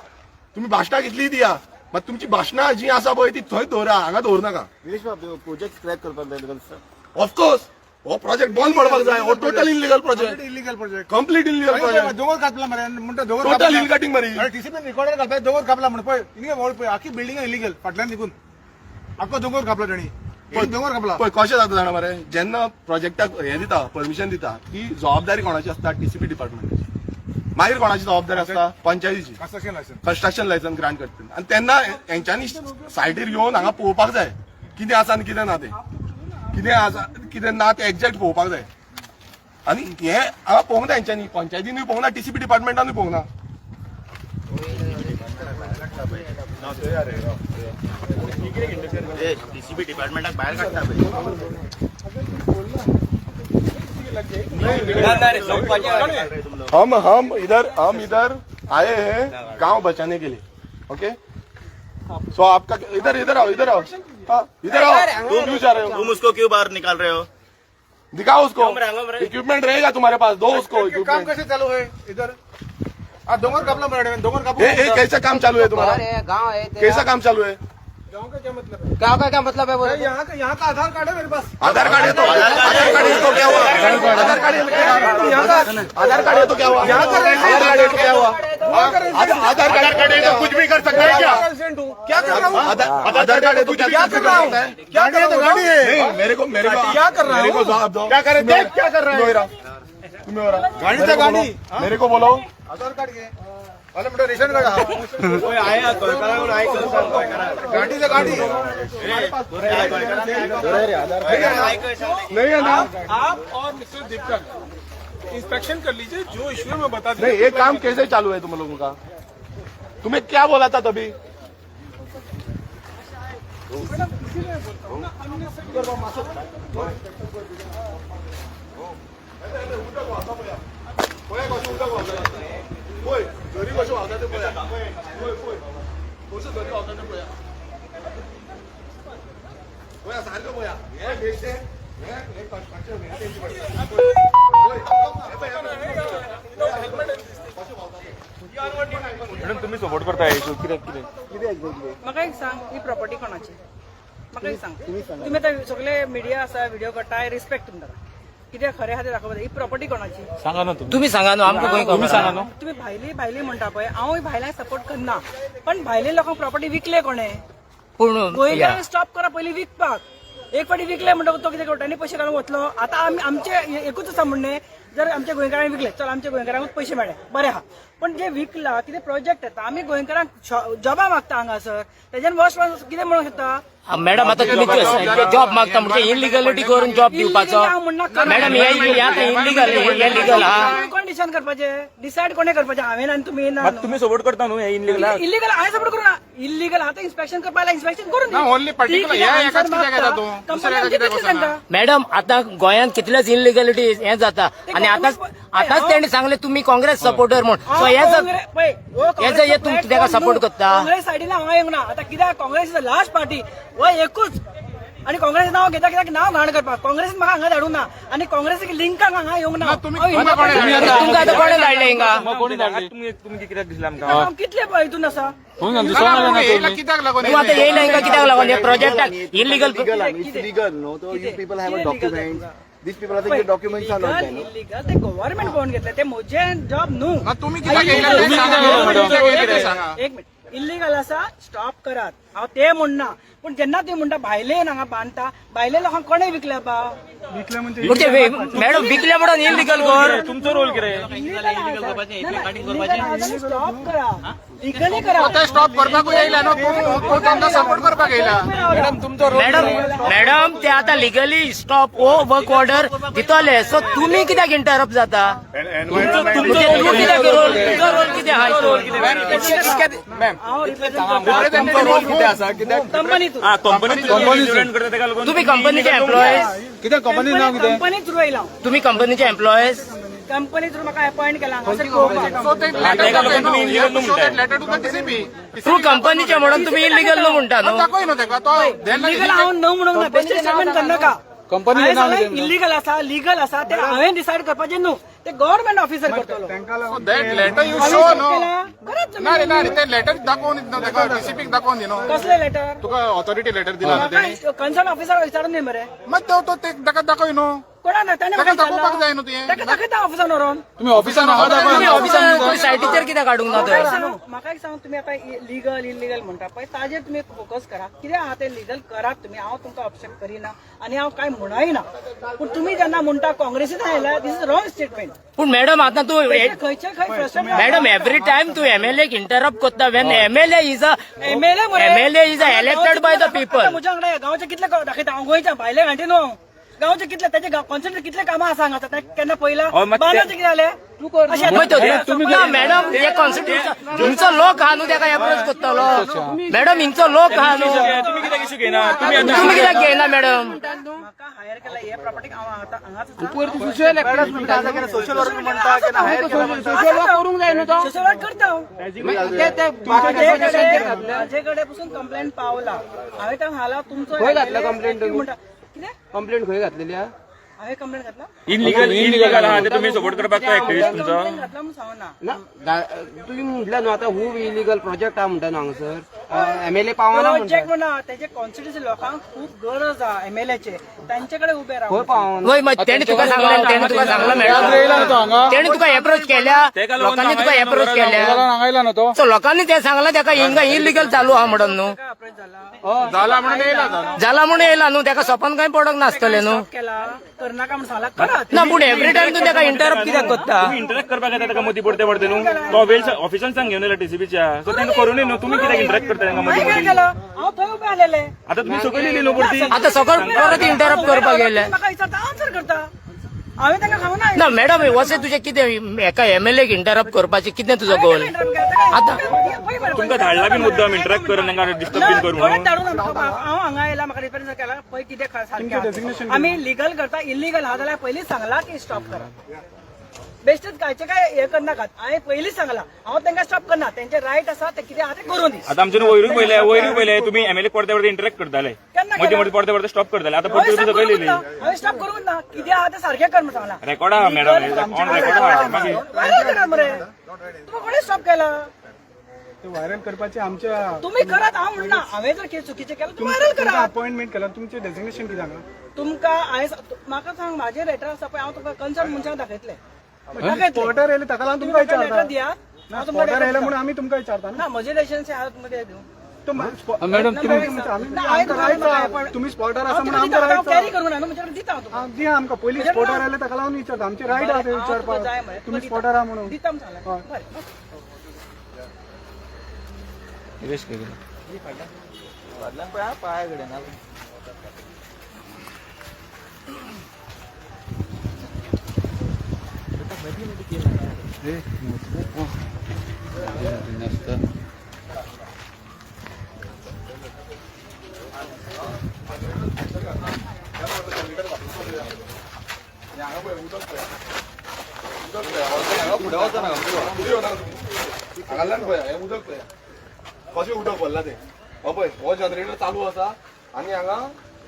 तुमी भाशणां कितलीं दिया, मात तुमची भाशणां जी आसा पळय ती थंय दवरा, हांगा दवरू नाका. विरेश बाब, प्रोजेक्ट स्क्रॅप करपाक जाय तुका दिसता? ऑफकोर्स, हो प्रोजेक्ट बंद पडपाक जाय. हो total illegal project. Illegal project. Complete illegal project. दोंगर कापला मरे म्हणटा, दोंगर. टोटल हिल कटिंग मरे. अरे, टीसीपी रिकॉर्डर घालपाक दोंगर कापला म्हण. पळय हिंगा वळ, पळय, आखी बिल्डिंग इलिगल. फाटल्यान निघून आख्खो दोंगर कापला तेणी, दोंगर कापला. पळय कशें जाता जाणा मरे, जेन्ना प्रोजेक्टाक हें दिता, परमिशन दिता, ती जबाबदारी कोणाची आसता? टीसीपी डिपार्टमेंटाची. मागीर कोणाची जबाबदारी आसता? पंचायतीची. Construction licence. Construction licence grant करता आनी तेन्ना हेंच्यांनी सायटीर येवन हांगा पळोवपाक जाय कितें आसा आनी कितें ना तें. कितें आसा कितें ना तें एक्झॅक्ट पळोवपाक जाय. आनी हें हांगा पळोवंक ना हेंच्यांनी, पंचायतीनूय पळोवंक ना, टीसीपी डिपार्टमेंटानूय पळोवंक ना. टीसीबी डिपार्टमेंटाक भायर काडटा पळय. हम इधर आए हैं गांव बचाने के लिए. ओके, सो आपका इधर, इधर आओ, इधर आओ. हाँ, इधर आओ. तुम क्यों जा रहे हो? तुम उसको क्यों बाहर निकाल रहे हो? दिखाओ उसको. इक्विपमेंट रहेगा तुम्हारे पास, दो उसको काम इक्विपमेंट. कसे चालू है इधर? आ दोंगर कापला मरे, दोंगर कापू. ये ये कैसा काम चालू है तुम्हारा? गाँव है. कैसा काम चालू है? गाँव का क्या मतलब है? गाँव का क्या मतलब है बोलो? यहाँ का आधार कार्ड है मेरे पास. आधार कार्ड है तो, आधार कार्ड है तो क्या हुआ? आधार कार्ड है तो क्या हुआ? आधार कार्ड है तो क्या हुआ? आधार कार्ड है तो क्या हुआ? आधार कार्ड है तो कुछ भी कर सकता है क्या? रेसिडेंट हूँ, क्या कर रहा हूँ? आधार कार्ड है तो क्या कर रहा हूँ? क्या कर रहा हूँ? गाड़ी है. नहीं, मेरे को क्या कर रहा मेरे को हूँ? जवाब दो. क्या करे? देख क्या कर रहा है. तुम्हें हो रहा. गाडी तर गाडी. मेरे को बोलो. आधार कार्ड घे. अरे म्हणतो रेशन कार्ड हा. गाडी तर गाडी. नहीं है ना? आप और मिस्टर दीपक इंस्पेक्शन कर लीजिए, जो इश्यू है मैं बता नहीं, ये काम कैसे चालू है तुम लोगों का? तुम्हें क्या बोला था तभी? मैडम, इसीलिए मैं बोलता हूँ ना, unnecessary. पळय कशें उदक व्हांवता, पळय झरी कशें व्हांवता तें पळया. पळय, पळय कशें झरी व्हांवता तें पळया. पळया, सारकें पळया. हे बेश्टें हे हे कन्स्ट्रक्शन हे तेंचे पडटा. पळय, हे पळय, हे पळय. कशें व्हांवता तें. मॅडम, तुम्ही सपोर्ट करता इशू कित्याक, कितें? म्हाका एक सांग, ही प्रॉपर्टी कोणाची? म्हाका एक सांग. तुमी आतां सगळे मिडिया आसा, व्हिडिओ काडटा, I respect तुमकां, कित्याक खरें आहा तें दाखोवपा जाय. ही प्रॉपर्टी कोणाची? सांगा ना तुम्ही. तुम्ही सांगा न्हू आमकां, खंय तुम्ही खबर. सांगा न्हू. तुमी भायली भायली म्हणटा पळय, हांवूय भायल्यांक सपोर्ट करना, पण भायले लोकांक प्रॉपर्टी विकले कोणे? पूण गोंयकारांनी स्टॉप करा पयलीं विकपाक. एक फावटी विकले म्हणटकूच तो कितें कोट्यांनी पयशे घालून वतलो. आतां आमी आमचे एकूच आसा म्हणणें, जर आमच्या गोंयकारांनी विकले, चल आमच्या गोंयकारांकूच पयशे मेळ्ळे, बरें आहा. पण जे विकला कितें प्रोजेक्ट येता, आमी गोंयकारांक जॉबां मागता हांगासर, तेज्यान वर्स कितें म्हणूंक शकता? मॅडम, आता तुम्ही जॉब मागता म्हणजे इलिगलिटी करून जॉब दिवपाचो? मॅडम, हे आता इलिगल, हे लिगल हा. कोण डिसायड करपाचें? डिसायड कोणें करपाचें? हांवें आनी तुमी ना. तुम्ही सपोर्ट करता न्हू हे इनलिगल? इलिगल हांवें सपोर्ट करूं ना. इलिगल आतां इन्स्पेक्शन करपाक, इन्स्पेक्शन करून ना, only particular ह्या एकाच कित्याक येता तूं? दुसऱ्या एका कित्याक वचना? मॅडम, आता गोंयांत कितलेच इलिगलिटी हे जाता आणि आताच आताच तेणी सांगले तुम्ही काँग्रेस सपोर्टर म्हणून. सो हेजो हे तुम तेका सपोर्ट करता? काँग्रेस सायडीन हांव येवंक ना आतां, कित्याक काँग्रेस is last party हो एकूच आणि काँग्रेस नाव घेता कित्याक नाव घाण करपाक. काँग्रेस म्हाका हांगा धाडूंक ना आणि काँग्रेसीक लिंकांक हांगा येवंक ना. तुमकां आतां कोणें धाडलें हिंगा? कोणी धाडली? तुम्ही कित्याक दिसले आमकां? हांव कितले हितून आसा. कित्याक लागून? तूं आतां येयला हिंगा कित्याक लागून? हे प्रोजेक्टाक illegal. Illegal, it's legal, no? So you people have a document. These people are saying the documents are not there, no? Illegal ते गव्हर्नमेंट पळोवन घेतले, ते म्हजे जॉब न्हू. ना, तुम्ही कित्याक येयला ते सांगा, ते सांगा. एक मिनिट, इलिगल आसा स्टॉप करात, हांव ते म्हणना. पूण जेन्ना तुमी म्हणटा भायले येवन हांगा बांदता, भायले लोकांक कोणें विकले बा? म्हणजे मॅडम, विकले म्हणून इलिगल कर? तुमचो रोल कितें? स्टॉप करा, लिगली करा. ते स्टॉप करपाकूय येयला न्हू तूं? तूं तांकां सपोर्ट करपाक येयला. मॅडम, मॅडम, ते आता लिगली स्टॉप हो वर्क ऑर्डर दितले, सो तुम्ही कित्याक इंटरप्ट जाता? म्हणजे तूं कित्याक रोल, तुजो रोल कितें आहा हितून? हांव रिप्रेझेंट कंपनी थ्रू. कंपनी करता तेका लागून. तुम्ही कंपनीचे एम्प्लॉईज? कितें कंपनी नाव कितें? कंपनी थ्रू येयला हांव. तुम्ही कंपनीचे एम्प्लॉईज? कंपनी थ्रू म्हाका अपॉइंट केला हांगासर पळोवपाक. सो ते लेटर दाखय न्हू, show that letter to the DCP. Through कंपनीचे म्हणून तुम्ही इलिगल न्हू म्हणटा न्हू? दाखय न्हू तेका तो. इलिगल हांव न्हू म्हणूंक ना, बेश्टें स्टेटमेंट करनाका. कंपनी हांवें सांगलें इलिगल आसा, लिगल आसा, ते हांवें डिसायड करपाचें न्हू, ते गव्हर्नमेंट ऑफिसर करतलो. That letter you show न्हू. करात. ना रे, ना रे, ते लेटर दाखोवन दिना तेका, डीसीपीक दाखोवन दी न्हू. कसलें लेटर? तुका ऑथॉरिटी लेटर दिला न्हू तेणी. कन्सर्न ऑफिसर विचारून दी मरे. मात तो ते ताका दाखय न्हू. कोणा ना ताणें ताका म्हाका दाखोवपाक विचारलां. जाय न्हू तुवें. ताका दाखयता ऑफिसान व्हरोन. तुम्ही ऑफिसान हांगा तुम्ही दाखय. ऑफिसान सायटीचेर कित्याक काडूंक ना तर? म्हाका एक सांग, तुमी आतां लिगल इलिगल म्हणटा पळय, ताजेर तुमी फोकस करा. कितें आहा तें लिगल करात तुमी. हांव तुमकां ऑब्स्ट्रक्ट करिना आनी हांव कांय म्हणय ना. पूण तुमी जेन्ना म्हणटा काँग्रेसीन आयल्या, this is wrong statement. पूण मॅडम, आता तूं खंयचे खंय frustrate. Madam, every time तू एमएलए इंटरप्ट करता when MLA is a MLA. MLA is a elected by the people. म्हज्या वांगडा गांवचे कितले दाखयता हांव. गोंयच्या भायले घांटी न्हू. गांवचे कितले ताचे कॉन्सेंट्रेट कितले कामां आसा हांगा, ताका केन्ना पयला बांदाचें कितें जालें? अशें. ना मॅडम, हे कॉन्स्टिट्युशन तुमचो लोक आहा न्हू, तेका एप्रोच करतलो. मॅडम, हिंगचो लोक आहा न्हू. तुम्ही कित्याक इशू घेयना तुम्ही आतां? तुम्ही कित्याक घेयना मॅडम? म्हाका हायर केला हे प्रॉपर्टीक, हांव आतां हांगाच. सोशल वर्क म्हणटा, केन्ना हायर केला म्हणटा. करूंक जाय न्हू तो, सोशल वर्क करता हांव. म्हाजे कडेन पसून कंप्लेंट पावला, हांवें तांकां घाला तुमचो खंय घातला कंप्लेंट म्हणटा कितें? कंप्लेंट खंय घातलेली? हांवें कंप्लेंट घातला? इनलिगल, इनलिगल आहा ते तुम्ही सपोर्ट करपाक तो एक्टिविस्ट तुमचो? कंप्लेंट घातला म्हणून सांगना. ना, तुमी म्हटलं न्हू आतां हू इलिगल प्रोजेक्ट आहा म्हणटा न्हू, हांगासर एमएलए पावना म्हणटा. प्रोजेक्ट म्हणा, तेजे कॉन्स्टिट्युन्सी लोकांक खूब गरज आहा एमएलएचे, तांचे कडेन उबे खंय राव. पावना? वय, मग तेणी तुका सांगलें, तेणी तुका सांगलां मॅडम, तेणी तुका एप्रोच केल्या, लोकांनी तुका एप्रोच केल्या. हांगा येयला न्हू तो. सो लोकांनी ते सांगलां तेका हिंगा इलिगल चालू आहा म्हणून न्हू. अप्रोच जाला. जाला म्हणून येयला तो. जाला म्हणून येयला न्हू, तेका सोपान कांय पडोंक नासतलें न्हू. स्टॉप केला, करनाका म्हणून सांगला, करात. ना, पूण एवरी टायम तूं तेका इंटरप्ट कित्याक करता? तुम्ही इंटरॅक्ट करपाक येता ताका मदीं पडते पडते न्हू. तो वेळ ऑफिसान सांग घेवन येयला डीसीपीच्या, सो तांकां करूनय न्हू. तुम्ही कित्याक इंटरॅक्ट करता तांकां मदीं हांवें कितें मदीं? केलं? हांव थंय उबें आसलेलें. आतां तुमी सकयल येयली न्हू परती. आतां सकयल परत इंटरप्ट करपाक गेले. म्हाका विचारता, आन्सर करता. हांवें तांकां सांगूं ना. ना मॅडम, वसे तुजें कितें एका एमएलए इंटरप्ट करपाचें कितें तुजो गोल आतां? तुमकां धाडला बी मुद्दाम इंटरॅक्ट कर, तांकां डिस्टर्ब बीन कर कोणें म्हणून. धाडूं ना म्हाका. हांव हांगा येयला, म्हाका रिप्रेझेंट केला पळय कितें सारकें आहा. आमी लिगल करता, इलिगल आहा जाल्यार पयलींच सांगला की स्टॉप करा. बेश्टेच कांयचे काय हें करनाकात. हांवें पयलींच सांगला, हांव तांकां स्टॉप करना. तेंचे रायट आसा, ते कितें आहा तें करूं दी. आतां आमच्यान वयरूय पयले, वयरूय पयले तुमी एमएलए परते परते इंटरॅक्ट करताले. केन्ना मदीं केला? मदीं परते परते स्टॉप करताले. आतां हांवें परते स्टॉप तुमी सकयल करूंक येयली. ना, हांवें स्टॉप करूंक ना. कितें आहा तें सारकें कर म्हूण सांगलां. रेकॉर्ड आहा मॅडम, ऑन रेकॉर्ड आहा मागीर. व्हायरल करात मरे. तुका कोणें स्टॉप केला? ते व्हायरल करपाचे आमच्या तुमी करात, हांव म्हणना. हांवें जर कितें चुकीचें केलां, तुमी व्हायरल करात. अपॉइंटमेंट केला, तुमचें डेजिग्नेशन कितें हांगा? तुमकां हांवें म्हाका सांग, म्हाजें लेटर आसा पळय, हांव तुमकां कन्सर्न मनशांक दाखयतलें, दाखयतलें. स्पॉटर येयले ताका लागून तुमी तुमकां म्हाका लेटर विचारता. दियात, हांव तुमकां स्पॉटर letter येयले म्हणून दिता. आमी तुमकां विचारता न्हू. ना, म्हजें लायसन्स आहा, तुमकां कितें दिवं? मॅडम तुम्ही स्पॉटर आसा म्हणून आमकां रायट कॅरी करूं ना न्हू म्हणजे दिता हांव तुका. दिया आमकां पयलीं स्पॉटार आयले ताका लागून विचारता आमचे रायट आहा ते हांव तुका जाय विचारपाक मरे. तुमी स्पॉटार आहा म्हणून दिता म्हणून सांगलां. बरें. फाटल्यान पळय पांया कडेन हांगा पळय उदक पळय, उदक पळय, हांगा फुडें वचना, फुडें वचना तुमी. हांगाल्यान पळया हें उदक पळया कशें उदक भरलां तें. हो पळय हो जनरेटर चालू आसा आनी हांगा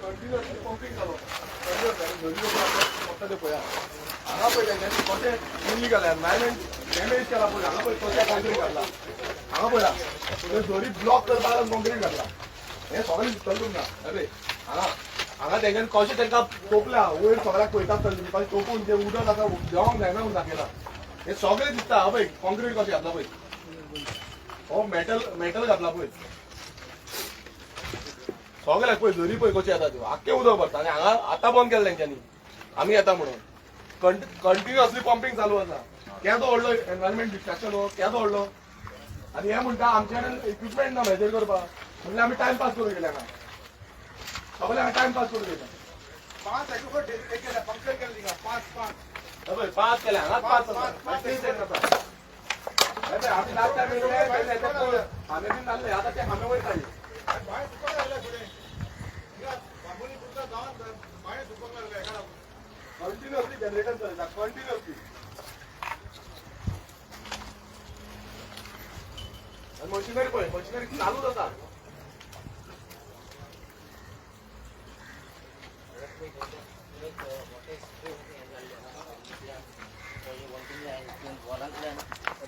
कंटिन्युअसली पंपींग चालू आसा. कंटिन्युअस ते पळया हांगा पळय तेंच्यांनी कशें इलिगल एनवायरमेंट डॅमेज केला पळय. हांगा पळय कशें कॉन्क्रीट घातला. हांगा पळया थंय झरी ब्लॉक करपाक कॉन्क्रीट घातला. हें सगळें दिसतलें तुमकां. अरे हांगा हांगा तेंच्यांनी कशें तांकां तोपल्या वयर सगळ्याक पळयतात तुमी कशें तोपून तें उदक आतां देंवोंक जायना म्हणून दाखयला. हें सगळें दिसता. हा पळय कॉन्क्रीट कशें घातला पळय, हो मेटल मेटल घातला पळय सगळ्याक पळय. झरी पळय कशी येता त्यो आख्खें उदक भरता. आनी हांगा आतां बंद केलें तेंच्यांनी आमी येता म्हणून. कंटिन्युअसली पंपींग चालू आसा. केदो व्हडलो एनवायरमेंट डिस्ट्रक्शन हो, केदो व्हडलो. आनी हे म्हणटा आमचे कडेन इक्विपमेंट ना मेजर करपाक, म्हणल्यार आमी टायमपास करूंक गेले हांगा. सगळे हांगा टायमपास करूंक गेले. 5 एक्युपर केले, पंक्चर केले थिंगा. 5 5 हे पळय 5 केले हांगाच, 5 आसा. हे पळय आमी लास्ट टायम येयले खांबे बीन जाल्ले, आतां ते खांबे वयर काडले. बांय सुकपाक लागल्या फुडें. हिंगा बांबोली पुरता गांवांत बांय सुकपाक लागल्या हेका लागून. कंटिन्युअसली जनरेटर चलयता कंटिन्युअसली. आनी मशिनरी पळय, मशिनरी चालूच आसा.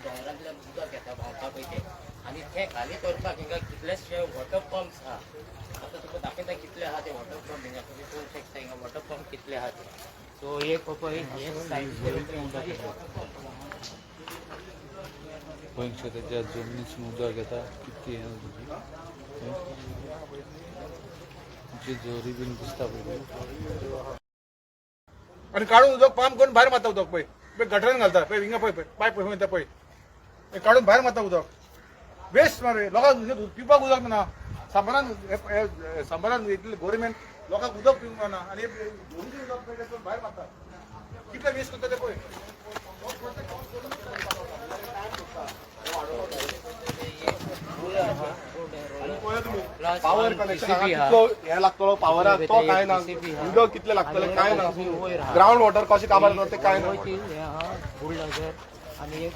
दोंगरांतल्यान उदक येता व्हांवता पळय तें, आनी तें खाली करपाक हिंगा कितलेशे वॉटर पंप्स आहा. आतां तुका दाखयता कितले आहा ते वॉटर पंप. हिंगा तुमी पळोवंक शकता हिंगा वॉटर पंप कितले आहा ते. सो एक पळय हे सायड वॉटर पंप. पळोवंक शकता ज्या जमनीसून उदक येता कितकी हें जी झरी बीन दिसता पळय. आनी काडून उदक पंप करून भायर मारता उदक पळय, पळय गटरान घालता पळय. हिंगा पळय पळय पायप पळय वयता पळय, हे काडून भायर मारता उदक. वेस्ट मरे. लोकांक पिवपाक उदक ना. सांबारान सांबारान इतले गोवोरमेंट लोकांक उदक पिवंक ना आनी झरीचें उदक पळय ते भायर मारता. कितले वेस्ट करता ते पळय. आनी पळया तुमी पावर कनेक्शन हांगा कितलो हें लागतलो पावराक तो कांय ना, उदक कितलें लागतलें कांय ना, ग्रावंड वॉटर कशें काबार जाता तें कांय ना. बुलडोजर आनी एक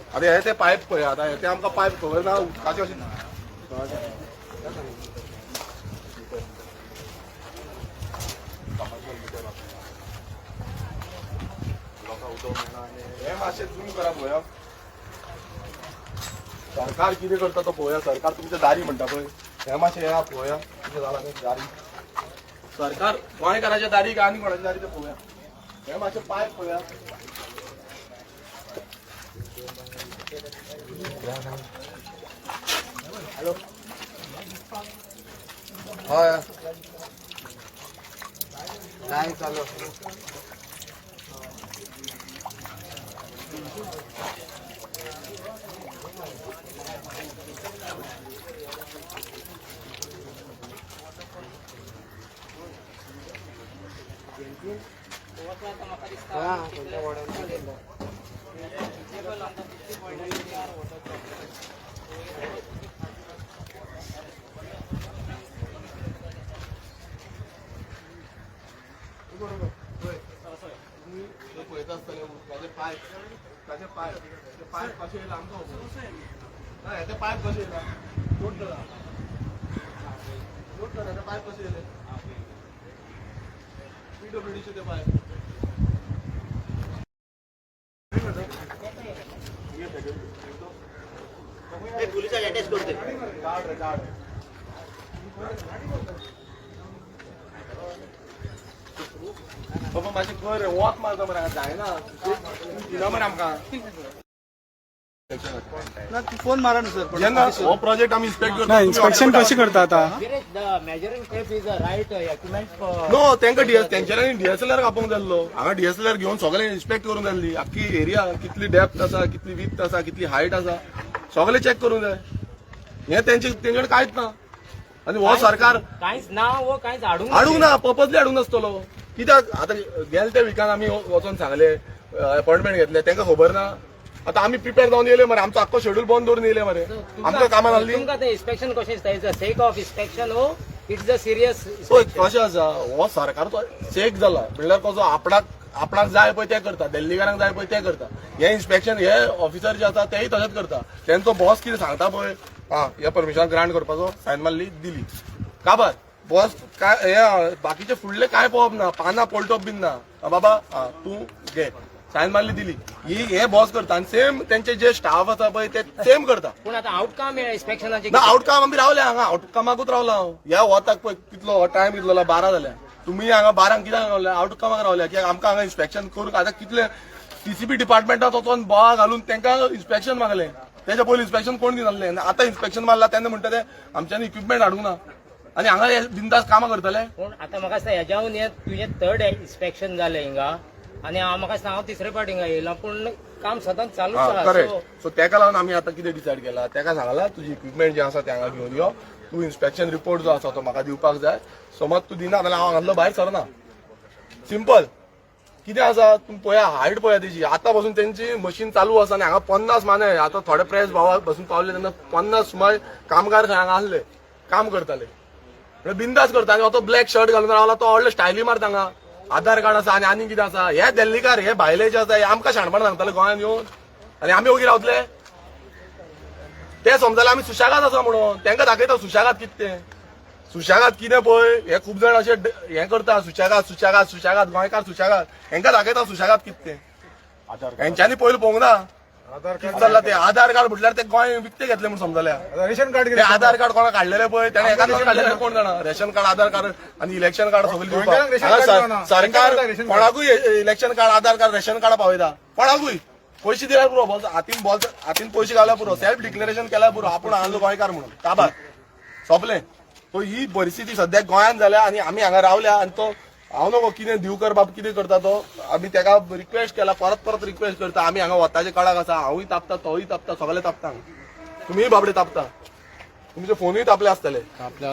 आतां हे ते पायप पळय, आतां हे ते आमकां पायप खबर ना उदकाचें अशें. हे मातशें झूम करा पळोवया. सरकार कितें करता तो पळोवया. सरकार तुमच्या दारी म्हणटा पळय, हे मातशें येया पळोवया कितें जालां तें दारी. सरकार गोंयकाराच्या दारी काय आनी कोणाच्या दारी तें पळोवया. हे मातशें पायप पळोवया. हॅलो हय नाही चालू. पळयता आसतले उदकाचे पायप, ताचे पायप, ते पायप कशें येयला आमकां खबर ना. हें ते पायप कशें येयला नोट करा, नोट करा. ते पायप कशें येयले पीडब्ल्यूडीचे ते पायप. गार्ड रे गार्ड. बाबा मातशें कर रे, वत मारता मरे, जायना दिना मरे आमकां. ना फोन मारा न्हू सर. जेन्ना हो प्रोजेक्ट आमी इन्स्पेक्ट करता. ना, इन्स्पेक्शन कशी करता आता? Measuring tape is a right equipment. No, तांकां तेंच्यांनी डीएसएलआर कापूंक जाल्लो. हांगा डीएसएलआर घेवन सगळें इन्स्पेक्ट करूंक जाल्ली आख्खी एरिया, कितली डेप्थ आसा, कितली विथ आसा, कितली हायट आसा, सगळें चॅक करूंक जाय. हें तेंचे कडेन कांयच ना आनी हो सरकार कांयच ना वो कांयच हाडूंक हाडूंक ना, पर्पजली हाडूंक नासतलो. कित्याक आतां गेले त्या विकान आमी वचोन सांगले, अपॉइंटमेंट घेतले, तांकां खबर ना. आतां आमी प्रिपेर जावन येयले मरे, आमचो आख्खो शेड्यूल बंद दवरून येयले मरे. आमकां कामां जाल्ली. तुमकां तें इन्स्पेक्शन कशें दिसता? It's a sake of inspection हो it's a serious? पळय कशें आसा, हो सरकारचो चेक जाला म्हणल्यार कसो आपणाक आपणाक जाय पळय तें करता, दिल्लीकारांक जाय पळय तें करता. हे इन्स्पेक्शन हे ऑफिसर जे आसा तेय तशेंच करता. तेंचो बॉस कितें सांगता पळय, आं हे परमिशन ग्रांट करपाचो, सायन मारली दिली, काबार. बॉस काय हे बाकीचे फुडले काय पळोवप ना, पानां पलटप बीन ना. आं बाबा आं तूं घे, सायन मारली दिली. ही हे बॉस करता आनी सेम तेंचे जे स्टाफ आसा पळय ते सेम करता. पूण आतां आउटकम इन्स्पेक्शनाचे? ना, आउटकम आमी रावले हांगा, आउटकमाकूच रावला हांव. ह्या वताक पळय कितलो टायम कितलो, 12 जाल्या. तुमी हांगा 12क कित्याक रावल्या? आउटकमाक रावल्या, कित्याक आमकां हांगा इन्स्पेक्शन करूंक. आतां कितले टीसीबी डिपार्टमेंटात वचोन बोवा घालून तांकां इन्स्पेक्शन मागलें. तेच्या पयलीं इन्स्पेक्शन कोण दिनासले आनी आतां इन्स्पेक्शन मारला तेन्ना म्हणटा ते आमच्यांनी इक्विपमेंट हाडूंक ना आनी हांगा हे बिंदास कामां करतले. पूण आतां म्हाका दिसता हेज्याहून हें तुजें थर्ड इन्स्पेक्शन जालें हिंगा आनी हांव म्हाका दिसता हांव तिसरे फावट हिंगा येयलां, पूण काम सदांच चालूच आसा. करेक्ट. सो तेका लागून आमी आतां कितें डिसायड केला, तेका सांगला तुजी इक्विपमेंट जे आसा ते हांगा घेवन यो, तूं इन्स्पेक्शन रिपोर्ट जो आसा तो म्हाका दिवपाक जाय. समज तूं दिना जाल्यार हांव हांगातलो भायर सरना. सिंपल. कितें आसा, तुमी पळया, हायट पळया तेजी. आतां पासून तेंची मशीन चालू आसा आनी हांगा 50 माने आतां थोडे प्रेस भावा बसून पावले तेन्ना 50 सुमार कामगार खंय हांगा आसले, काम करताले. म्हणल्यार बिंदास करता. आनी तो ब्लॅक शर्ट घालून रावला तो व्हडलो स्टायली मारता. हांगा आधार कार्ड आसा आनी आनी कितें आसा. हे दिल्लीकार, हे भायले जे आसा, हे आमकां शाणपण सांगताले गोंयांत येवन आनी आमी ओगी रावतले? ते समजले आमी सुशेगाद आसा म्हणून. तांकां दाखयता सुशेगाद कितें तें, सुशेगाद कितें पळय. हे खूब जाण अशे हें करता, सुशेगाद सुशेगाद सुशेगाद, गोंयकार सुशेगाद. हेंकां दाखयता सुशेगाद कितें तें. हेंच्यांनी पयलीं पळोवंक ना कितें चल्लां तें. आधार कार्ड म्हटल्यार ते गोंय विकतें घेतलें म्हूण समजल्या. Ration card. ते आधार कार्ड कोणा काडलेले पळय, तेणे एकाच काडलेले, कोण जाणा. रेशन कार्ड, आधार कार्ड आनी इलेक्शन कार्ड सगळें गोंयकारांक दिवपाक रेशन कार्ड हांगा ना. सरकार रेशन कार्ड. कोणाकूय इलेक्शन कार्ड, आधार कार्ड, रेशन कार्ड पावयता. कोणाकूय पयशे दिल्यार पुरो, बॉस हातीन, बॉस हातीन पयशे घाल्यार पुरो, सेल्फ डिक्लेरेशन केल्यार पुरो, आपूण हांगा गोंयकार म्हणून, काबार सोंपलें. सो ही परिस्थिती सद्याक गोंयांत जाल्या आनी आमी हांगा रावल्या. आनी तो हांव नको कितें दिवकर बाब कितें करता तो, आमी तेका रिक्वेस्ट केला, परत परत रिक्वेस्ट करता. आमी हांगा वताच्या कडाक आसा. हांवूय तापता, तोवूय तापता, सगळे तापता हांगा. तुमीय बाबडे तापता, तुमचे फोनूय तापले आसतले. आपल्या